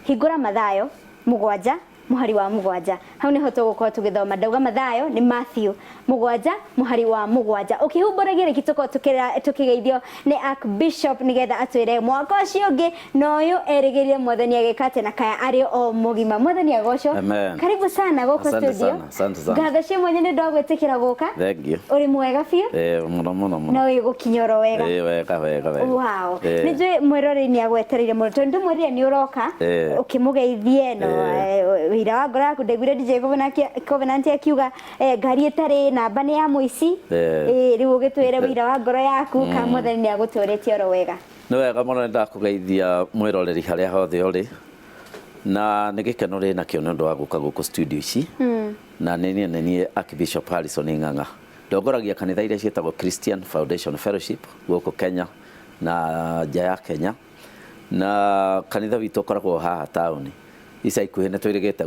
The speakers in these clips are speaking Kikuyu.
Hingũra Mathayo 7 mũhari wa 7. Hau nĩho tũgũkorwo tũgĩthoma. Ndauga Mathayo nĩ Matthew 7 mũhari wa 7. Ũkĩhumbũragia rĩngĩ tũkorwo tũkĩgeithio nĩ Archbishop nĩgetha atwĩre mwaka ũcio ũngĩ na ũyũ erĩgĩrĩire Mwathani agĩka atĩa na kaya arĩ o mũgima. Mwathani agocwo. Amen. Karibu sana gũkũ Asante studio. sana, asante sana. Ngatho cia mwanya nĩ ũndũ wa gwĩtĩkĩra gũka. Thank you. Ũrĩ mwega biũ. Eh, mũno mũno mũno. Na wĩgũkinya oro wega. Eh, wega wega wega. Wow. Eh. Nĩ njũĩ mwĩroreri nĩ agwetereire mũno tondũ ndĩmwĩrire nĩ ũroka Eh. ũkĩmũgeithie no Eh. wĩira wa ngoro yaku ndaiguire DJ Covenant akiuga ngari ĩtarĩ namba nĩ ya mũici. Eh. Rĩu ũgĩtwĩre wĩira wa ngoro yaku kana Mwathani nĩ agũtũrĩtie oro wega. Nĩ wega mũno nĩ ndakũgeithia mwĩroreri harĩa hothe ũrĩ na nĩ gĩkeno rĩ nakĩo nĩ ũndũ wa gũka gũkũ studio ici na nĩ niĩ nĩ niĩ Archbishop Harrison Ng'ang'a. Ndongoragia kanitha iria ciĩtagwo Christian Foundation Fellowship gũkũ Kenya na nja ya Kenya na kanitha witũ ũkoragwo haha taũni. Ica ikuhĩ nĩ twĩrĩgĩte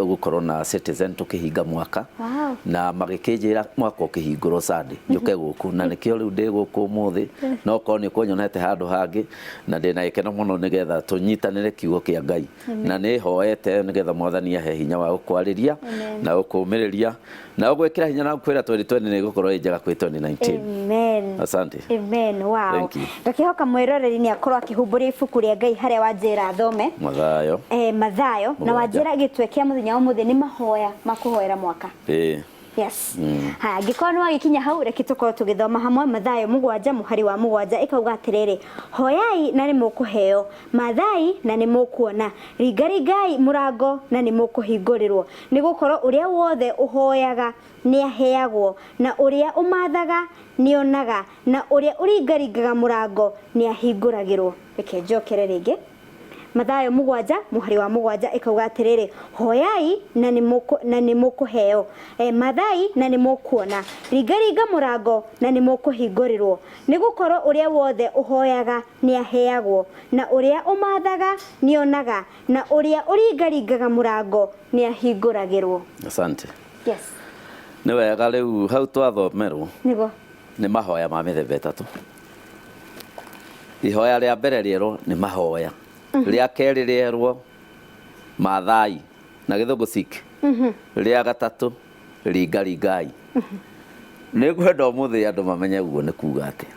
gũkorwo na Citizen tũkĩhinga mwaka. Wow. Na magĩkĩnjĩra mwaka ũkĩhingũrwo Sunday njũke gũkũ na nĩkĩo rĩu ndĩ gũkũ ũmũthĩ no korwo nĩ ũkũnyonete handũ hangĩ na ndĩna gĩkeno mũno nĩgetha tũnyitanĩre kiugo kĩa Ngai na nĩ hoete nĩgetha Mwathani ahe hinya wa gũkwarĩria na gũkũmĩrĩria na gũgwĩkĩra hinya na gũkwĩra 2020 nĩ ĩgũkorwo ĩ njega kwĩ 2019. Amen. Asante. Amen. Wow. Thank you. Ngakĩhoka mwĩroreri nĩ akorwo akĩhumbũria ibuku rĩa Ngai harĩa wanjĩra thome. Mathayo. Mathayo. Na 7. wanjĩra gĩtwe kĩa mũthenya wa ũmũthĩ nĩ mahoya ma kũhoera mwaka. Ĩĩ. Yes. Haya, angĩkorwo nĩ wagĩkinya hau reke tũkorwo tũgĩthoma hamwe Mathayo 7 mũhari wa 7 ĩkauga atĩrĩrĩ, hoyai na nĩ mũkũheo, mathai na nĩ mũkuona, ringaringai mũrango na nĩ mũkũhingũrĩrwo, nĩ gũkorwo ũrĩa wothe ũhoyaga nĩ aheagwo, na ũrĩa ũmathaga nĩ onaga, na ũrĩa ũringaringaga mũrango nĩ ahingũragĩrwo. Reke njokere rĩngĩ. Mathayo 7 mũhari wa 7 ĩkauga atĩrĩrĩ, hoyai na nĩ mũkũheo, mathai na nĩ mũkuona, ringaringa mũrango na nĩ mũkũhingũrĩrwo, nĩ gũkorwo ũrĩa wothe ũhoyaga nĩ aheagwo, na ũrĩa ũmathaga nĩ onaga, na ũrĩa ũringaringaga mũrango nĩ ahingũragĩrwo. Asante. Yes. Nĩ wega rĩu hau twathomerwo Nĩguo. nĩ mahoya ma mĩthemba ĩtatũ. Ihoya rĩa mbere rĩerwo nĩ mahoya. Rĩa kerĩ rĩerwo mathai na gĩthũngũ seek. Rĩa gatatũ ringaringai. Nĩ ngwenda ũmũthĩ andũ mamenye ũguo nĩ kuga atĩa.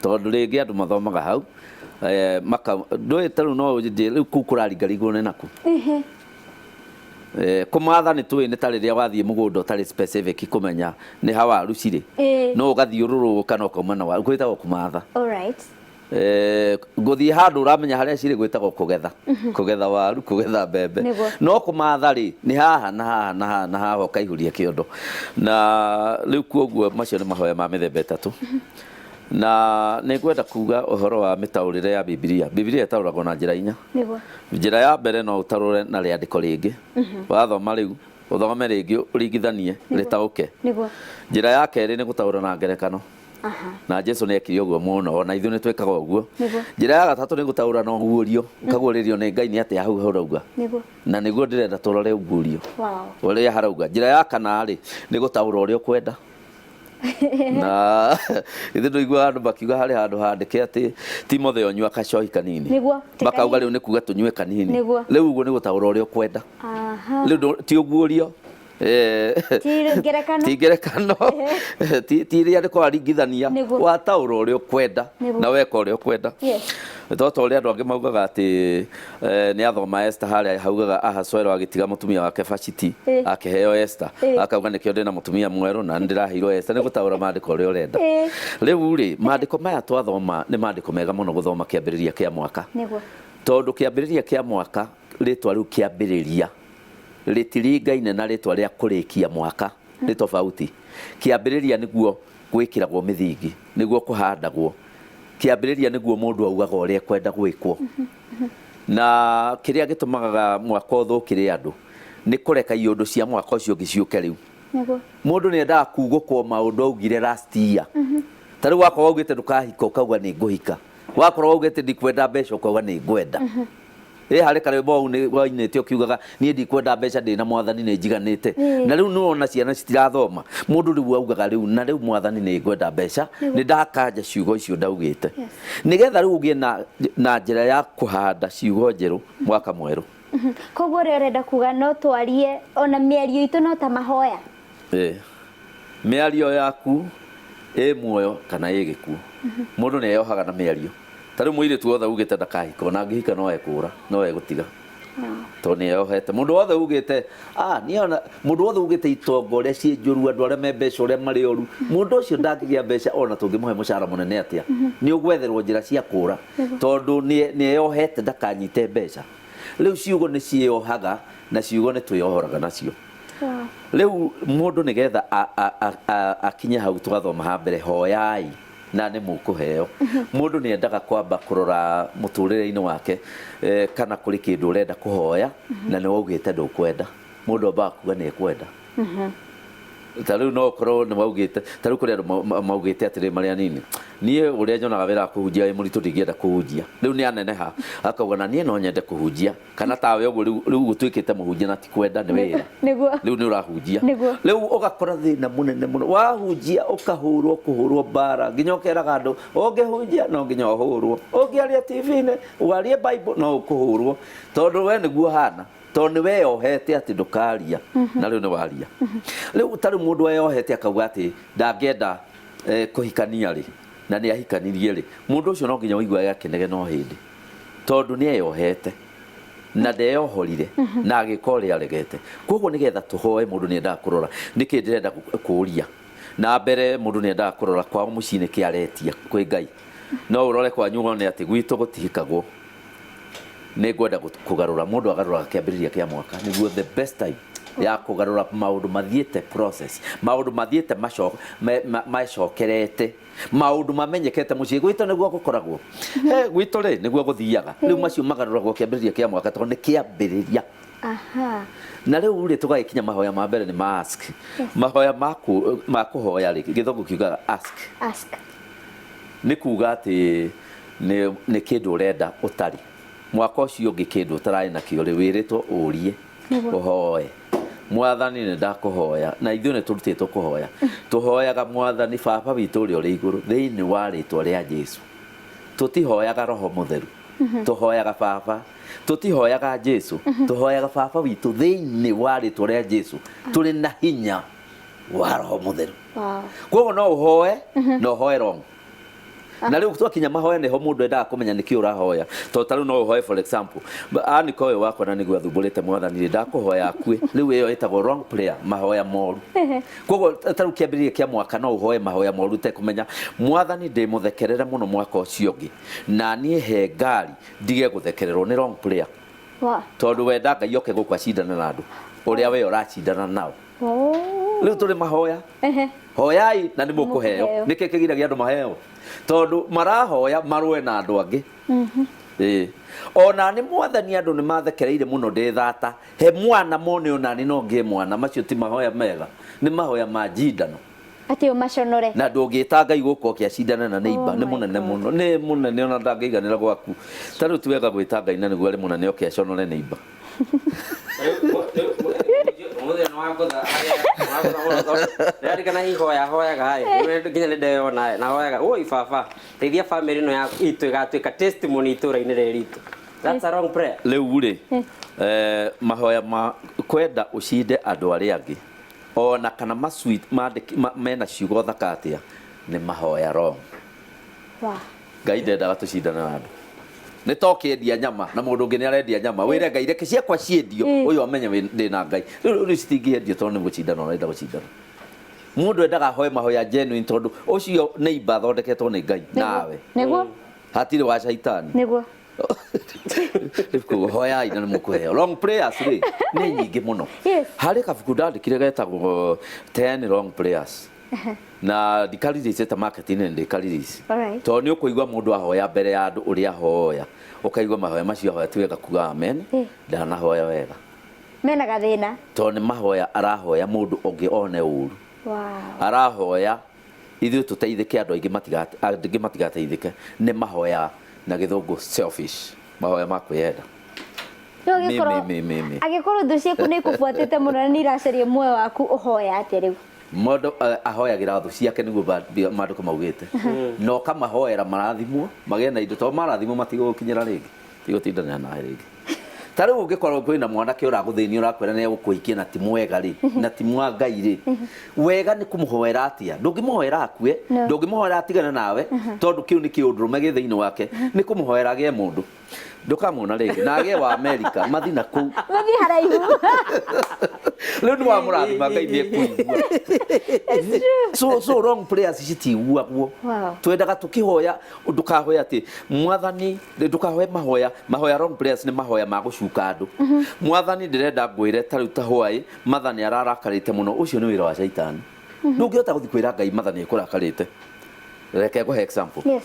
Tondũ rĩngĩ andũ mathomaga hau maka ndũĩ ta rĩu no ũnjĩre rĩu kũu kũraringaringwo nĩ nakũ. Kũmatha nĩ tũĩ nĩ ta rĩrĩa wathiĩ mũgũnda ũtarĩ specific kũmenya nĩ ha waru cirĩ. No ũgathiũrũrũka na ũkauma na waru gwĩtagwo kũmatha. Alright. Gũthiĩ handũ ũramenya harĩa cirĩ gwĩtagwo kũgetha. Kũgetha waru, kũgetha mbembe. No kũmatha rĩ, nĩ haha na haha na haha na haha ũkaihũria kĩondo. Na rĩu kwoguo macio nĩ mahoya ma mĩthemba ĩtatũ. Na nĩ ngwenda kuga ũhoro wa mĩtaũrĩre ya Bibilia. Bibilia ĩtaũragwo na njĩra inya. Nĩguo. Njĩra ya mbere no ũtaũre na rĩandĩko rĩngĩ. Wathoma rĩu, ũthome rĩngĩ ũringithanie, rĩtaũke. Nĩguo. Njĩra ya kerĩ nĩ gũtaũra na ngerekano. Na Jesu nĩ ekire ũguo mũno, ona ithuĩ nĩ twĩkaga ũguo. Nĩguo. Njĩra ya gatatũ nĩ gũtaũra na ũguũrio, ũkaguũrĩrio nĩ Ngai nĩ atĩa hau harauga. Nĩguo. Na nĩguo ndĩrenda tũrore ũguũrio. Wow. Ũrĩa harauga. Njĩra ya kana rĩ, nĩ gũtaũra ũrĩa ũkwenda. Na ithuĩ ndũiguaga andũ makiuga harĩ handũ handĩke atĩ Timotheo nyua kacohi kanini. Nĩguo, ti Makauga kanini. rĩu nĩ kuga tũnyue kanini. Nĩguo. Rĩu ũguo nĩ gũtaũra ũrĩa ũkwenda. Aha. Rĩu ti ũguũrio. Ti ngerekano. Ti ngerekano. Ti rĩandĩko waringithania. Nĩguo. Wataũra ũrĩa ũkwenda Nĩguo. na weka ũrĩa ũkwenda. Yes. To ta ũrĩa andũ angĩ maugaga atĩ nĩ athoma Esther harĩa haugaga Ahasuero agĩtiga mũtumia wake Vashti akĩheo Esther. Akauga nĩkĩo ndĩna mũtumia mwerũ na nĩ ndĩraheirwo Esther. Nĩ gũtaũra maandĩko ũrĩa ũrenda. Rĩu rĩ, maandĩko maya twathoma nĩ maandĩko mega mũno gũthoma kĩambĩrĩria kĩa mwaka. Nĩguo. Tondũ kĩambĩrĩria kĩa mwaka, rĩtwa rĩu kĩambĩrĩria rĩtiringaine na rĩtwa rĩa kũrĩkia mwaka, nĩ tofauti. Kĩambĩrĩria nĩguo gwĩkĩragwo mĩthingi, nĩguo kũhandagwo. Kĩambĩrĩria nĩguo mũndũ augaga ũrĩa ekwenda gwĩkwo. Na kĩrĩa gĩtũmagaga mwaka ũthũkĩre andũ nĩ kũreka iũndũ cia mwaka ũcio ũngĩ ciũke rĩu. Nĩguo. Mũndũ nĩ endaga kugũkwo maũndũ augire last year. Ta rĩu wakorwo waugĩte ndũkahika ũkauga nĩ ngũhika. Wakorwo waugĩte ndikwenda mbeca ũkauga nĩ ngwenda. Ĩ harĩ karwĩmbo wainĩte ũkiugaga niĩ ndikwenda mbeca ndĩ na mwathani nĩ njiganĩte. Na rĩu nĩwona ciana citirathoma. Mũndũ rĩu augaga rĩu na rĩu mwathani nĩ ngwenda mbeca, nĩ ndakanja ciugo icio ndaugĩte. Nĩgetha rĩu ũgĩe na njĩra ya kũhanda ciugo njerũ mwaka mwerũ. Koguo ũrĩa ũrenda kuga no twarie ona mĩario itũ no ta mahoya. Ĩ. Mĩario yaku ĩ muoyo kana ĩ gĩkuũ. Mũndũ nĩ eyohaga na mĩario. Ta rĩu mũirĩtu wothe ugĩte ndakahika ona angĩhika no ekũra, no egũtiga. Tondũ nĩ eyohete. Mũndũ wothe ugĩte ah niĩ ona mũndũ wothe ugĩte itonga ũrĩa ciĩ njũru, andũ arĩa me mbeca ũrĩa marĩ oru, mũndũ ũcio ndangĩgĩa mbeca ona tũngĩmũhe mũcara mũnene atĩa. Nĩ ũgwetherwo njĩra cia kũra tondũ nĩ eyohete ndakanyite mbeca. Rĩu ciugo nĩ ciĩyohaga na ciugo nĩ twĩyohoraga nacio. Rĩu mũndũ nĩgetha akinye hau twathoma ha mbere, hoyai na nĩ mũkũheo. Mũndũ nĩ endaga kwamba kũrora mũtũrĩre-inĩ wake kana kũrĩ kĩndũ ũrenda kũhoya na nĩ waugĩte ndũkwenda. Mũndũ ambaga kuga nĩ ekwenda. Ta rĩu no ũkorwo nĩ waugĩte, ta rĩu kũrĩ andũ maugĩte atĩrĩ marĩ anini, niĩ ũrĩa nyonaga wĩra wa kũhunjia wĩ mũritũ ndingĩenda kũhunjia. Rĩu nĩ aneneha akauga na niĩ no nyende kũhunjia. Kana tawe ũguo rĩu rĩu ũtuĩkĩte mũhunjia na ti kwenda nĩ wĩra. Nĩguo. Rĩu nĩ ũrahunjia. Nĩguo. Rĩu ũgakora thĩna mũnene mũno. Wahunjia ũkahũrwo kũhũrwo mbara nginya ũkeraga andũ ũngĩhunjia no nginya ũhũrwo. Ũngĩaria TV-inĩ warie Bible no ũkũhũrwo. Tondũ we nĩguo ũhana. Tondũ nĩ weyohete atĩ ndũkaria na rĩu nĩ waria. Rĩu ta rĩu mũndũ weyohete akauga atĩ ndangĩenda kũhikania rĩ na nĩ ahikanirie rĩ, mũndũ ũcio no nginya ũiguage akĩnegena o hĩndĩ. Tondũ nĩ eyohete na ndeyohorire na agĩka ũrĩa aregete. Koguo nĩgetha tũhoe mũndũ nĩ endaga kũrora nĩkĩ ndĩrenda kũria. Na mbere mũndũ nĩ endaga kũrora kwao mũciĩ nĩkĩ aretia kwĩ Ngai. No ũrore kwanyu wone atĩ gwitũ gũtihikagwo. Nĩ ngwenda kũgarũra. Mũndũ agarũraga kĩambĩrĩria kĩa mwaka nĩguo the best time ya kũgarũra maũndũ mathiĩte process, maũndũ mathiĩte macokerete. Maũndũ mamenyekete mũciĩ gwitũ nĩguo gũkoragwo. He gwitũ rĩ nĩguo gũthiaga. Rĩu macio magarũragwo kĩambĩrĩria kĩa mwaka tondũ nĩ kĩambĩrĩria. Na rĩu rĩ tũgagĩkinya mahoya ma mbere nĩ ma ask. Mahoya ma kũhoya rĩ gĩthũngũ kiugaga ask. Ask. Nĩ kuga atĩ nĩ kĩndũ ũrenda ũtarĩ. Mwaka ũcio ũngĩ kĩndũ ũtararĩ nakĩo rĩ wĩrĩtwo ũrie. Ũhoe. Mwathani nĩ ndakũhoya na ithuĩ nĩ tũrutĩtwo kũhoya. Tũhoyaga Mwathani Baba witũ ũrĩa ũrĩ igũrũ thĩinĩ wa rĩtwa rĩa Jesu. Tũtihoyaga Roho Mũtheru. Tũhoyaga Baba. Tũtihoyaga Jesu. Tũhoyaga Baba witũ thĩinĩ wa rĩtwa rĩa Jesu. Tũrĩ na hinya wa Roho Mũtheru. Koguo no ũhoe na ũhoe wrong. Na rĩu twakinya mahoya nĩho mũndũ endaga kũmenya nĩkĩ ũrahoya. Tondũ ta rĩu no ũhoe for example, Annika ũyũ wakwa na nĩguo athumbũrĩte mwathani rĩ, ndakũhoya akue. Rĩu ĩyo ĩtagwo wrong prayer, mahoya moru. Koguo ta rĩu kĩambĩrĩria kĩa mwaka no ũhoe mahoya moru ũtekũmenya. Mwathani ndĩmũthekerere mũno mwaka ũcio ũngĩ, na niĩ he ngari ndige gũthekererwo, nĩ wrong prayer. Tondũ wenda Ngai oke gũkũ acindane na andũ ũrĩa we ũracindana nao. Rĩu tũrĩ mahoya. Hoyai na nĩ mũkũheo. Nĩkĩ kĩgiragia andũ maheo? Tondũ marahoya marũe na andũ angĩ. Ĩĩ. Ona nĩ mwathani andũ nĩ mathekereire mũno ndĩ thata. He mwana mone ona nĩ no ngĩe mwana. Macio ti mahoya mega. Nĩ mahoya ma njindano. Atĩ ũmaconore. Na ndũngĩta Ngai gũkũ oke acindane na neighbor. Nĩ mũnene mũno. Nĩ mũnene ona ndangĩiganĩra gwaku. Ta rĩu ti wega gwĩta Ngai na nĩguo arĩ mũnene oke aconore neighbor. Mũthenya wa ngũtha ndĩrarikana ihoya hoyaga ĩ nginya nĩ ndeyona na hoyaga oi baba teithia family ĩno yaku itũ ĩgatuĩka testimony itũra-inĩ rĩrĩ ritũ. That's a wrong prayer. Rĩu rĩ mahoya ma kwenda ũcinde andũ arĩa angĩ ona kana ma sweet mena ciugo thaka atĩa nĩ mahoya wrong. Ngai ndendaga tũcindane na andũ. Nĩ ta ũkĩendia nyama na mũndũ ũngĩ nĩ arendia nyama wĩre Ngai reke ciakwa ciendio ũyũ amenye ndĩ na Ngai. Rĩu rĩu citingĩendio tondũ nĩ gũcindana ũrenda gũcindana. Mũndũ endaga ahoe mahoya genuine tondũ ũcio neighbor athondeketwo nĩ Ngai nawe. Nĩguo. Hatirĩ wa caitani. Nĩguo. Rĩu hoyai na nĩ mũkũheo. Wrong prayers rĩ nĩ nyingĩ mũno. Harĩ kabuku ndandĩkire getagwo 10 wrong prayers. Na ndikarelease marketing ndikarelease. Tondũ nĩ ũkũigua mũndũ ahoya mbere ya andũ ũrĩa ahoya. Ũkaigua mahoya macio ahoya ti wega kuga amen. Ndanahoya wega. Mena gathĩna. Tondũ nĩ mahoya arahoya mũndũ ũngĩ one ũru. Arahoya ithuĩ tũteithĩke andũ aingĩ matigateithĩke. Nĩ mahoya na gĩthũngũ selfish. Mahoya ma kwĩyenda. Rĩu angĩkorwo Mĩ, mĩ, mĩ, mĩ. Angĩkorwo thũ ciaku nĩ ikũbuatĩte mũno na nĩ iracaria muoyo waku, ũhoya atĩa rĩu? Mũndũ ahoyagĩra thũ ciake nĩguo maandĩko maugĩte, na ũkamahoera marathimwo, magĩe na indo, tondũ marathimwo matigũgũkinyĩra rĩngĩ, tigũtindanĩra nawe rĩngĩ. Ta rĩu ũngĩkorwo kwĩna mwanake ũragũthĩnia, ũrakwĩra nĩ egũkũhikia na ti mwega rĩ, na ti mwa Ngai rĩ, wega nĩ kũmũhoera atĩa? Ndũngĩmũhoera akue. No. Ndũngĩmũhoera atigane nawe, tondũ kĩu nĩ kĩũndũrũme gĩ thĩinĩ wake. Nĩ kũmũhoera agĩe mũndũ ndũkamwona rĩngĩ, na agĩe wa Amerika mathi na kũu. Mathiĩ haraihu. Rĩu nĩ wamũrathima, Ngai nĩ ekũigua. So wrong prayers citiiguagwo. Twendaga tũkĩhoya, ndũkahoya atĩ Mwathani, ndũkahoe mahoya mahoya wrong prayers nĩ mahoya ma gũcuka andũ. Mwathani, ndĩrenda ngwĩre ta rĩu ta hwaĩ Matha nĩ ararakarĩte mũno. Ũcio nĩ wĩra wa caitani. Ndũngĩhota gũthiĩ kwĩra Ngai Matha nĩ ekũrakarĩte. Reke ngũhe example.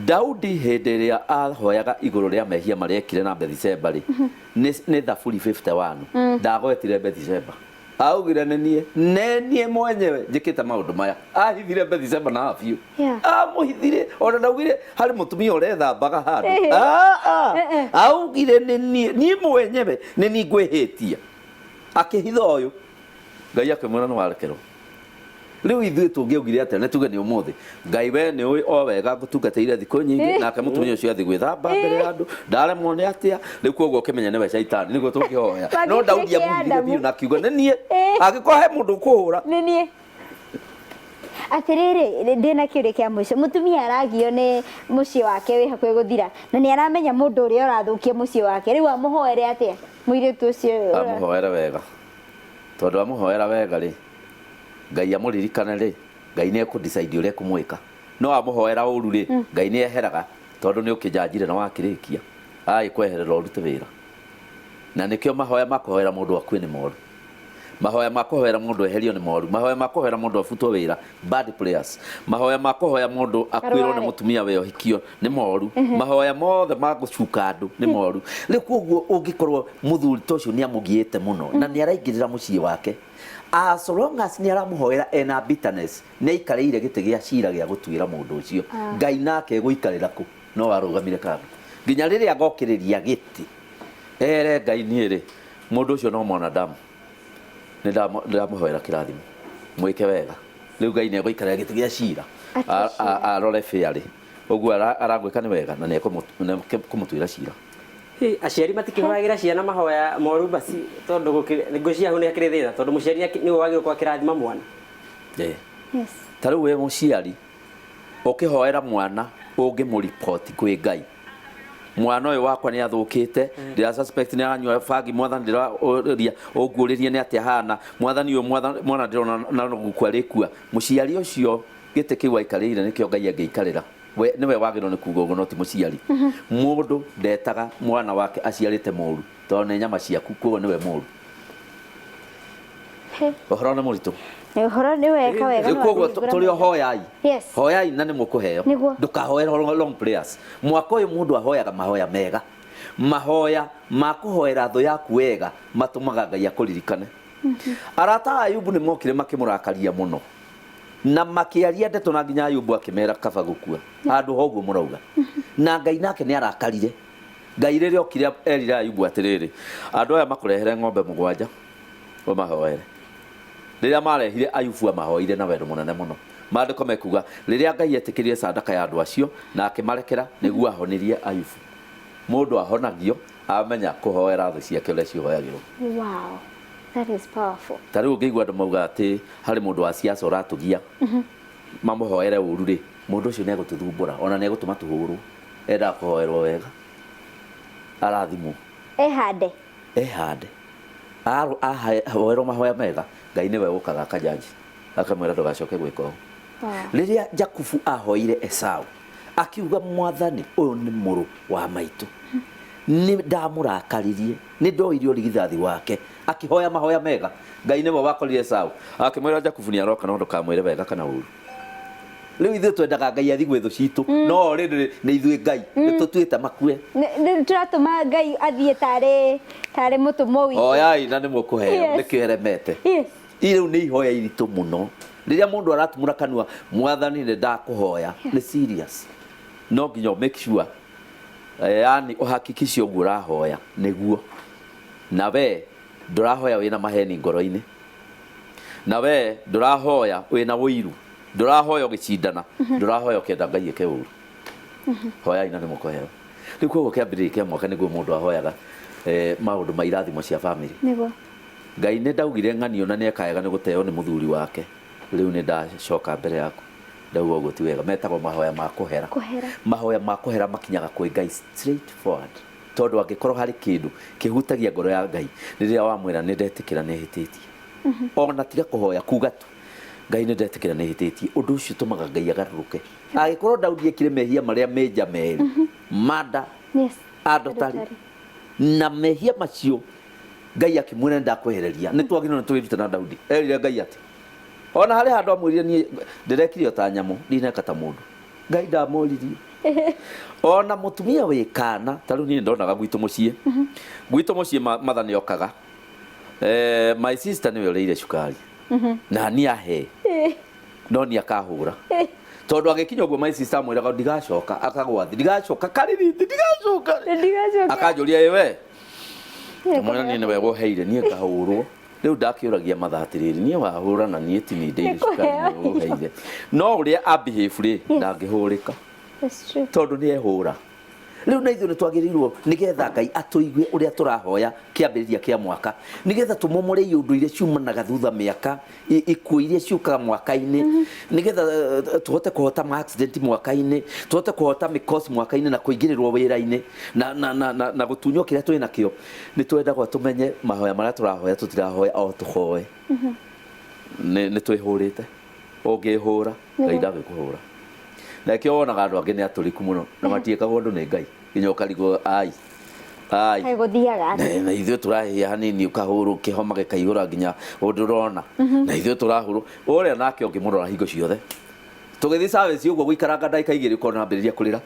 Daudi hĩndĩ ĩrĩa ahoyaga igũrũ rĩa mehia marĩa ekire na Bethisheba rĩ, nĩ Thaburi 51, ndagwetire Bethisheba. Augire nĩ niĩ, nĩ niĩ mwenyewe njĩkĩte maũndũ maya. Ahithire Bethisheba na biũ. Amũhithire, ona ndaugire harĩ mũtumia ũrethambaga handũ. Ah, ah. Augire nĩ niĩ, niĩ mwenyewe nĩ niĩ ngwĩhĩtie. Akĩhitha ũyũ. Ngai akĩmwĩra nĩ warekerwo. Rĩu ithuĩ tũngĩaugire atĩa? Nĩ tuge nĩ ũmũthĩ, Ngai, we nĩ ũĩ o wega ngũtungatĩire thikũ nyingĩ, nake mũtumia ũcio athiĩ gwĩthamba mbere ya andũ, ndaremwo nĩ atĩa rĩu, koguo ũkĩmenya nĩwe caitani nĩguo tũngĩhoya. No Twangĩkire Daudi kĩa amũhithire Adamu. biũ na akiuga nĩ niĩ, angĩkorwo he mũndũ ũkũhũra. Nĩ niĩ. Atĩrĩrĩ, ndĩna kĩũria kĩa mũico. Mũtumia aragio nĩ mũciĩ wake wĩ hakuhĩ gũthira, na nĩ aramenya mũndũ ũrĩa ũrathũkia mũciĩ wake. Rĩu amũhoere atĩa mũirĩtu ũcio? Amũhoere wega, tondũ amũhoera wega rĩ, Ngai amũririkane rĩ, Ngai nĩ ekũ decide ũrĩa ekũmwĩka. No amũhoera ũru rĩ, Ngai nĩ eheraga, tondũ nĩ ũkĩnjanjire na wakĩrĩkia agĩkweherera ũrute wĩra. Na nĩkĩo mahoya ma kũhoera mũndũ akue nĩ moru, mahoya ma kũhoera mũndũ eherio nĩ moru, mahoya ma kũhoera mũndũ abutwo wĩra, bad prayers, mahoya ma kũhoya mũndũ akuĩrwo nĩ Arware. Mũtumia we ũhikio nĩ moru, mahoya mothe ma gũcuka andũ nĩ moru. Rĩu koguo ũngĩkorwo mũthuri ta ũcio nĩ amũgiĩte mũno na nĩ araingĩrĩra mũciĩ wake, as long as nĩ aramũhoera ena bitterness, nĩ aikarĩire gĩtĩ gĩa cira gĩa gũtuĩra mũndũ ũcio. Ngai nake egũikarĩra kũ? No arũgamire kando nginya rĩrĩa agokĩrĩria gĩtĩ ere Ngai, niĩ rĩ, mũndũ ũcio no mwanadamu, nĩ ndamũhoera kĩrathimo, mwĩke wega. Rĩu Ngai nĩ egũikarĩra gĩtĩ gĩa cira. Atue cira. Arore fairly ũguo aragwĩka nĩ wega, na nĩ ekũmũtuĩra cira. Hi, aciari matikĩhoyagĩra ciana mahoya moru basi, tondũ ngwĩciria hau nĩ hakĩrĩ thĩna, tondũ mũciari nĩwe wagĩrĩirwo gũkorwo akĩrathima mwana. Ta rĩu wĩ mũciari ũkĩhoera mwana, ũngĩmũripoti kwĩ Ngai, mwana ũyũ wakwa nĩ athũkĩte, ndĩra suspect nĩ aranyua bangi, Mwathani, ndĩraũria ũnguũrĩrie nĩ atĩa hana, Mwathani, ũyũ mwana ndĩrona na gũkua rĩkua. Mũciari ũcio gĩtĩ kĩu aikarĩire nĩkĩo Ngai angĩikarĩra. We nĩwe wagĩrĩirwo nĩ kuga ũguo, no ti mũciari. Mũndũ ndetaga mwana wake aciarĩte mũru, tondũ nĩ nyama ciaku, koguo nĩwe mũru. Ũhoro nĩ mũritũ. Nĩ ũhoro nĩ weka wega. Rĩu nĩ koguo watũhingũra tũrĩ o maitho. Hoyai. Hoyai na nĩ mũkũheo. Ndũkahoe long prayers. Mwaka ũyũ mũndũ ahoyaga mahoya mega, mahoya ma kũhoera thũ yaku wega matũmaga Ngai akũririkane. Arata a Ayubu nĩ mokire makĩmũrakaria mũno na makĩaria ndeto, na nginya Ayubu akĩmera kaba gũkua handũ ha ũguo mũrauga. Na Ngai nake nĩ arakarire. Ngai rĩrĩa okire erire Ayubu atĩrĩrĩ, andũ aya makũrehere ng'ombe mũgwanja ũmahoere. Rĩrĩa marehire, Ayubu amahoire na wendo mũnene mũno. Maandĩko mekuga rĩrĩa Ngai etĩkĩrire sadaka ya andũ acio na akĩmarekera nĩguo ahonirie Ayubu. Mũndũ ahonagio amenya kũhoera thũ ciake ũrĩa cihoyagĩrwo. Wow. That is powerful. Ta rĩu ũngĩigua andũ mauga atĩ harĩ mũndũ wa siasa ũratũgia, mamũhoere ũru rĩ, mũndũ ũcio nĩ egũtũthumbũra, ona nĩ egũtũma tũhũrwo. Endaga kũhoerwo wega, arathimwo. Ehande. Ehande. Ahoerwo mahoya mega, Ngai nĩwe ũkaga akajaji, akamwĩra ndũgacoke gwĩka ũũ. Rĩrĩa Jakubu ahoire Esau, akiuga, Mwathani, ũyũ nĩ mũrũ wa maitũ, nĩ ndamũrakaririe, nĩ ndoire ũrigithathi wake. Akĩhoya mahoya mega, Ngai nĩwe wakorire Esau, akĩmwĩra Jakubu nĩ aroka, no ndũkamwĩre wega kana ũru. Rĩu ithuĩ twendaga Ngai athiĩ gwĩ thũ citũ, no rĩrĩ nĩ ithuĩ Ngai nĩ tũtuĩte makue. Nĩ tũratũma Ngai athiĩ tarĩ mũtũmwo witũ. Hoyai na nĩ mũkũheo. Nĩkĩo ĩremete. Rĩu nĩ ihoya iritũ mũno. Rĩrĩa mũndũ aratumũra kanua, Mwathani, nĩ ndakũhoya, nĩ serious. No nginya ũ make sure, yani ũhakikice ũguo ũrahoya nĩguo. Na we ndũrahoya wĩna maheni ngoro-inĩ, na we ndũrahoya wĩna ũiru, ndũrahoya ũgĩcindana, ndũrahoya ũkĩenda Ngai eke ũru. Hoyai na nĩ mũkũheo. Rĩu koguo kĩambĩrĩria kĩa mwaka nĩguo mũndũ ahoyaga maũndũ ma irathimo cia bamĩrĩ. Nĩguo. Ngai nĩ ndaugire ng'anio na nĩ ekaega nĩ gũteo nĩ mũthuri wake, rĩu nĩ ndacoka mbere yaku ndauga ũguo ti wega. Metagwo mahoya ma kũhera. Kũhera. Mahoya ma kũhera makinyaga kwĩ Ngai straight forward. Tondũ angĩkorwo harĩ kĩndũ kĩhutagia ngoro ya Ngai, rĩrĩa wamwĩra nĩ ndetĩkĩra nĩ hĩtĩtie. Ona tiga kũhoya, kuga tu Ngai nĩ ndetĩkĩra nĩ hĩtĩtie, ũndũ ũcio ũtũmaga Ngai agarũrũke. Angĩkorwo Daudi ekire mehia marĩa menja merĩ, mada, Yes. adultery, na mehia macio Ngai akĩmwĩra nĩ ndakwehereria. Nĩ twagĩrĩirwo nĩ twĩrute na Daudi. Erire Ngai atĩ ona harĩ handũ amwĩrire niĩ ndĩrekire o ta nyamũ, ndineka ta mũndũ. Ngai ndamoririe. Ona mũtumia wĩ kana, ta rĩu niĩ ndonaga gwitũ mũciĩ. Gwitũ mũciĩ matha nĩ okaga. My sister nĩwe ũrĩire cukari. Na niĩ ahe. No niĩ akahũra. Tondũ agĩkinya ũguo my sister amwĩraga ndigacoka, akagwa thĩ, ndigacoka, kaririti, ndigacoka. Ndigacoka. Akanjũria ĩ we. Mwena niĩ nĩwe ũheire, niĩ ngahũrwo. Rĩu ndakĩũragia matha atĩrĩrĩ, niĩ wahũra na niĩ ti niĩ ndĩire cukari nĩwe ũheire. No ũrĩa a behave rĩ, ndangĩhũrĩka. That's true. Tondũ nĩ ehũra. Rĩu na ithuĩ nĩ twagĩrĩirwo nĩgetha Ngai atũigue ũrĩa tũrahoya kĩambĩrĩria kĩa mwaka, nĩgetha tũmomore iũndũ iria ciumanaga thutha mĩaka, ikuũ iria ciũkaga mwaka-inĩ, nĩgetha tũhote kũhota ma accident mwaka-inĩ, tũhote kũhota mĩkosi mwaka-inĩ na kũingĩrĩrwo wĩra-inĩ na gũtunywo kĩrĩa twĩ nakĩo. Nĩ twendagwo tũmenye mahoya marĩa tũrahoya tũtirahoya o tũhoe. Nĩ twĩhũrĩte. Ũngĩhũra, Ngai ndangĩkũhũra. Na nĩkĩo wonaga andũ angĩ nĩ atũrĩku mũno na matiĩkagwo ũndũ nĩ Ngai. Nginya ũkarigwo ai. Ai. Kaĩ gũthiaga atĩa? Na ithuĩ tũrahĩa hanini ũkahũrwo kĩhoma gĩkaihũra nginya ũndũ ũrona. Na ithuĩ tũrahũrwo. Ũrĩa nake ũngĩmũrora hingo ciothe. Tũgĩthiĩ service ũguo gũikaranga ndagĩka igĩrĩ ũkona ambĩrĩria kũrĩra.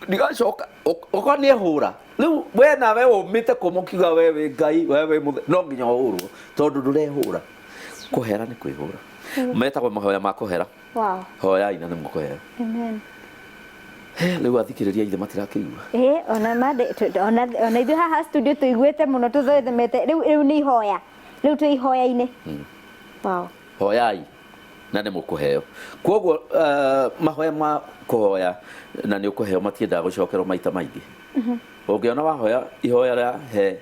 Ndigacoka. Ũkorwo nĩ ehũra. Rĩu we nawe ũmĩte kũma ũkiuga we wĩ Ngai, we wĩ mũtheru. No nginya ũhũrwo tondũ ndũrehũra. Kũhera nĩ kwĩhũra. Metagwo mahoya ma kũhera. Wow. Hoyai na nĩ mũkũheo. Amen. Rĩu athikĩrĩria ithe matirakĩigua. Ona mande ona ithuĩ haha studio tũiguĩte mũno tũthomete. Rĩu nĩ ihoya. Rĩu twĩ ihoya-inĩ. Wow. Hoyai na nĩ mũkũheo. Kwoguo mahoya ma kũhoya na nĩ ũkũheo matiendaga gũcokerwo maita maingĩ. Ũngĩona wahoya ihoya rĩa he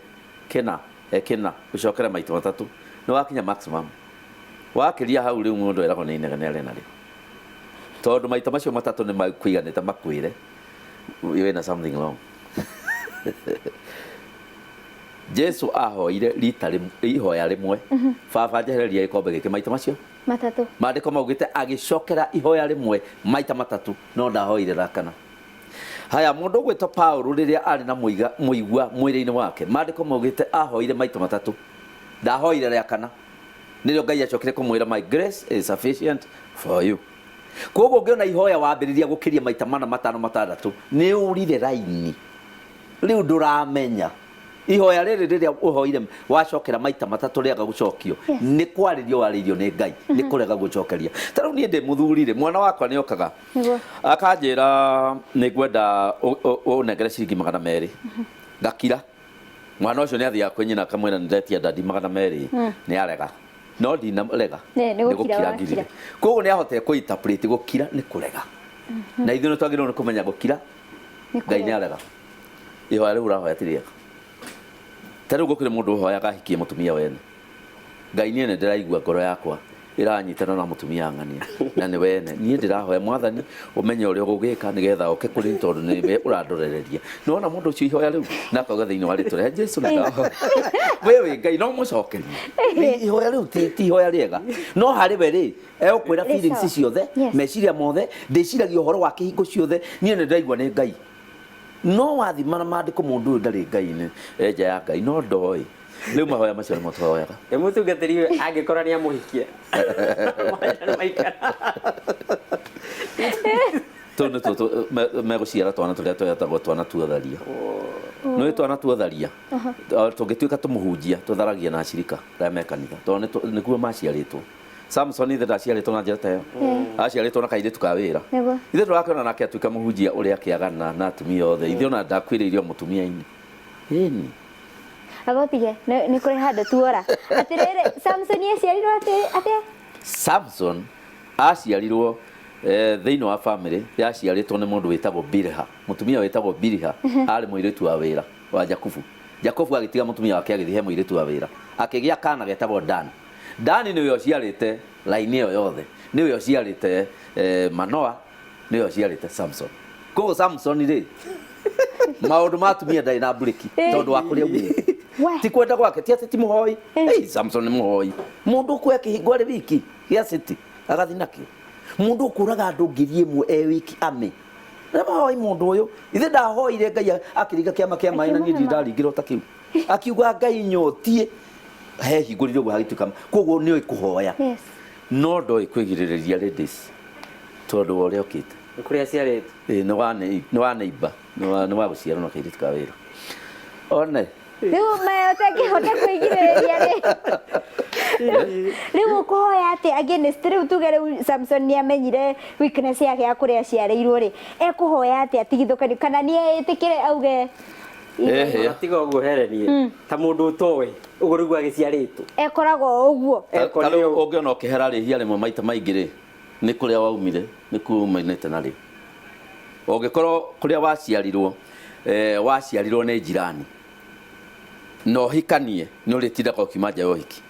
kĩna, he kĩna, ũcokere maita matatũ, nĩ wakinya maximum. Wakĩria hau rĩu mũndũ eragwo nĩ inegene arĩ narĩo. Tondũ maita macio matatũ nĩ makũiganĩte makwĩre wĩna something wrong. Jesu ahoire rita ihoya rĩmwe, Baba njehereria gĩkombe gĩkĩ maita macio matatũ. Maandĩko maugĩte agĩcokera ihoya rĩmwe maita matatũ, no ndahoire rĩa kana. Haya, mũndũ ũgwĩtwo Paulo rĩrĩa arĩ na mũigua mwĩrĩ-inĩ wake, maandĩko maugĩte ahoire maita matatũ, ndahoire rĩa kana. Nĩrĩo Ngai acokire kũmwĩra my grace is sufficient for you. Koguo ũngĩona ihoya wambĩrĩria gũkĩria maita mana matano matandatũ, nĩ ũrire raini. Rĩu ndũramenya. Ihoya rĩrĩ rĩrĩa ũhoire wacokera maita matatũ rĩaga gũcokio, nĩ kwarĩrio warĩirio nĩ Ngai, nĩ kũrega gũcokeria. Ta rĩu niĩ ndĩ mũthuri rĩ, mwana wakwa nĩ okaga akanjĩra nĩ ngwenda ũnengere ciringi magana merĩ. Ngakira. Mwana ũcio nĩ athiaga kwĩ nyina akamwĩra nĩ ndetia dadi magana merĩ, nĩ arega. No ndinarega. Nĩ Nĩ gũkira gũkira wakira. ngirire. Koguo nĩ ahotete kũ interpret gũkira nĩ kũrega. Na ithuĩ nĩ twagĩrĩirwo nĩ kũmenya gũkira Nĩ Ngai nĩ kũrega. arega. Ihoya rĩu ũrahoya ti rĩega. Ta rĩu gũkĩrĩ mũndũ ũhoyaga ahikie mũtumia wene. Ngai niĩ nĩ ndĩraigua ngoro yakwa ĩranyitana na mũtumia ng'ania na nĩ wene. Niĩ ndĩrahoya mwathani ũmenye ũrĩa ũgũgĩka nĩgetha oke kũrĩ niĩ tondũ nĩwe ũrandorereria. Nĩ wona mũndũ ũcio ihoya rĩu na akauga thĩinĩ wa rĩtwa rĩa Jesu nĩ ndahoya. We wĩ Ngai no mũcokerie. Ihoya rĩu ti ihoya rĩega. No harĩ we rĩ, egũkwĩra Rĩ feelings sawa. ciothe, Yes. meciria mothe, ndĩciragia ũhoro wake hingo ciothe, niĩ nĩ ndĩraigua nĩ Ngai. No wathima na maandĩko mũndũ ũyũ ndarĩ Ngai-inĩ, e nja ya Ngai, no ndoĩ. Rĩu mahoya macio nĩmo tũhoyaga. Ĩ mũtungatĩri ũyũ angĩkorwo nĩ amũhikia. Maikara. Tũu nĩtuo megũciara twana tũrĩa twetagwo twana tuotharia. Nĩũĩ twana tuotharia? Tũngĩtuĩka tũmũhunjia, tũtharagia na acirika arĩa me kanitha, tondũ nĩkuo maciarĩtwo. Samson ithe ndaciarĩtwo na njĩra ta ĩyo. Aciarĩtwo na kairĩtu ka wĩra. Nĩguo. Ithe ndũrakĩona nake atuĩka mũhunjia ũrĩa akĩagana na atumia othe. Ithe ona ndakuĩrĩire o mũtumia-inĩ. Ĩni. Aba ũtige nĩ kũrĩ handũ tuora. Atĩrĩrĩ, Samson aciarirwo atĩa? Samson aciarirwo thĩinĩ wa family yaciarĩtwo nĩ mũndũ wĩtagwo Bilha. Mũtumia wĩtagwo Bilha arĩ mũirĩtu wa wĩra wa Jakubu. Jakubu agĩtiga mũtumia wake agĩthiĩ he mũirĩtu wa wĩra. Akĩgĩa kana getagwo Dan. Dani nĩwe ũciarĩte line ĩyo yothe. Nĩwe ũciarĩte Manoa, nĩwe ũciarĩte Samson. Koguo Samson rĩ, maũndũ ma atumia ndarĩ na mburĩki tondũ wa kũrĩa aumĩte. Ti kwenda gwake, ti atĩ ti mũhoi. Hey, Samson nĩ mũhoi. Mũndũ ũkuoya kĩhingo arĩ wiki gĩa city agathiĩ nakĩo. Mũndũ ũkũraga andũ 1000 e wiki ame. Nĩ mũhoi mũndũ ũyũ. Ithe ndahoire Ngai akĩringa kĩama kĩa maĩ na niĩ ndirĩ ndaringĩrwo ta kĩu. Akiuga Ngai nyotie hehingũrire ũguo hagĩtuĩka koguo nĩoĩ kũhoya. No ndoĩ kwĩgirĩrĩria ladies tondũ wa ũrĩa okĩte. Nĩ kũrĩa aciarĩtwo. Ĩĩ nĩ wa neighbor, nĩ wa gũciarwo na kairĩtu ka wĩra. One. Rĩu maya ũtangĩhota kwĩgirĩrĩria rĩ. Rĩu ũkũhoya atĩa against rĩu tuge rĩu Samson nĩ amenyire weakness yake ya kũrĩa aciarĩirwo rĩ. Ekũhoya atĩa atigithũkanio kana nĩ etĩkĩre auge Ehe. Ona tiga ũguo herenie ta mũndũ ũtoĩ ũguo rĩu agĩciarĩtwo. Ekoragwo ũguo. Ta rĩu ũngĩona ũkĩhera rĩhia rĩmwe maita maingĩ rĩ, nĩ kũrĩa waumire, nĩ kuo umanĩte narĩo. Ũngĩkorwo kũrĩa waciarirwo, waciarirwo nĩ njirani, na ũhikanie, nĩ ũrĩtindaga ũkiuma nja ya ũhiki.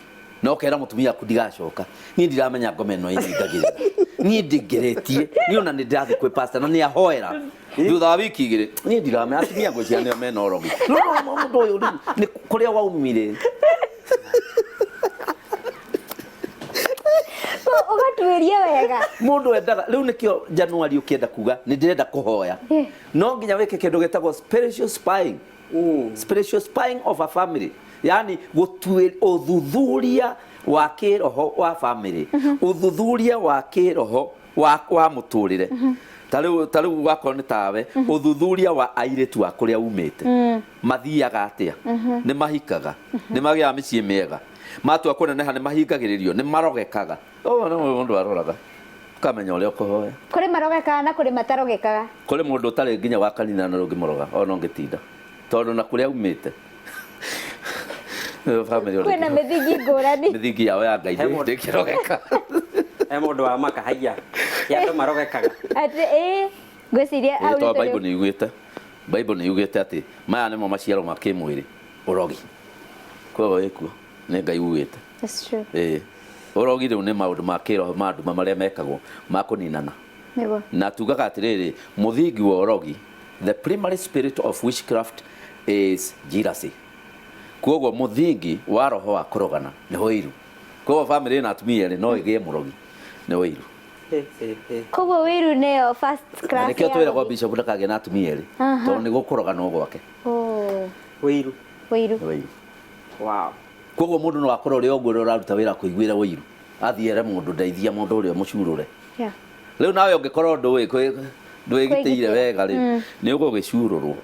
Na ũkera mũtumia waku ndigacoka. Niĩ ndiramenya ngoma ĩno ĩnyingagĩrĩra. Niĩ ndingĩrĩtie. Niĩ ona nĩ ndĩrathiĩ kwĩ pastor na nĩ ahoera. Thutha wa wiki igĩrĩ, niĩ ndiramenya atumia ngwĩciria nĩo mena ũrogi. No mũndũ ũyũ rĩu nĩ kũrĩa waumire. Ũgatuĩria wega. Mũndũ endaga, rĩu nĩkĩo January ũkĩenda kuga nĩ ndĩrenda kũhoya. No nginya wĩke kĩndũ gĩtagwo spiritual spying. Spiritual spying of a family. Yani gũtuĩ ũthuthuria wa kĩroho wa family. Ũthuthuria wa kĩroho wa mũtũrĩre. Ta rĩu wakorwo nĩ tawe, ũthuthuria wa airĩtu a kũrĩa umĩte. Mathiaga atĩa? Nĩ mahikaga? Nĩ magĩaga mĩciĩ mĩega? Matua kũneneha nĩ mahingagĩrĩrio? Nĩ marogekaga? Ũguo nĩ mũndũ aroraga. Ũkamenya ũrĩa ũkũhoya. Kũrĩ marogekaga na kũrĩ matarogekaga. Kũrĩ mũndũ ũtarĩ nginya wa kanitha na ndũngĩmũroga ona ũngĩtinda. Tondũ na kũrĩa aumĩte. Kwĩna mĩthingi ngũrani. Mĩthingi yao ya Ngai ndĩngĩrogeka. He mũndũ wa maka haiya. Ti andũ marogekaga. Atĩ ĩĩ ngwĩciria Ĩĩ, tondũ Bible nĩ yugĩte. Bible nĩ yugĩte atĩ maya nĩmo maciaro ma kĩmwĩrĩ, ũrogi. Koguo ĩkuo nĩ Ngai ugĩte. That's true. Ĩĩ. Ũrogi rĩu nĩ maũndũ ma kĩroho ma nduma marĩa mekagwo ma kũninana. Nĩguo. Na tugaga atĩrĩrĩ, mũthingi wa ũrogi, the primary spirit of witchcraft is jealousy. Koguo mũthingi wa roho wa kũrogana nĩ ũiru. Koguo family ĩna atumia erĩ no ĩgĩe mũrogi nĩ ũiru. Koguo ũiru nĩyo first class. Na nĩkĩo twĩragwo bishop ndakagĩe na atumia erĩ tondũ nĩ gũkũroganwo gwake. Ũiru. Ũiru. Ũiru. Wow. Koguo mũndũ no akorwo ũrĩ ũguo ũrĩa ũraruta wĩra kũiguĩra ũiru. Athiĩ ere mũndũ ndeithia mũndũ ũrĩa mũcurũre. Rĩu nawe ũngĩkorwo ndwĩgitĩire wega rĩ, nĩ ũgũgĩcurũrwo.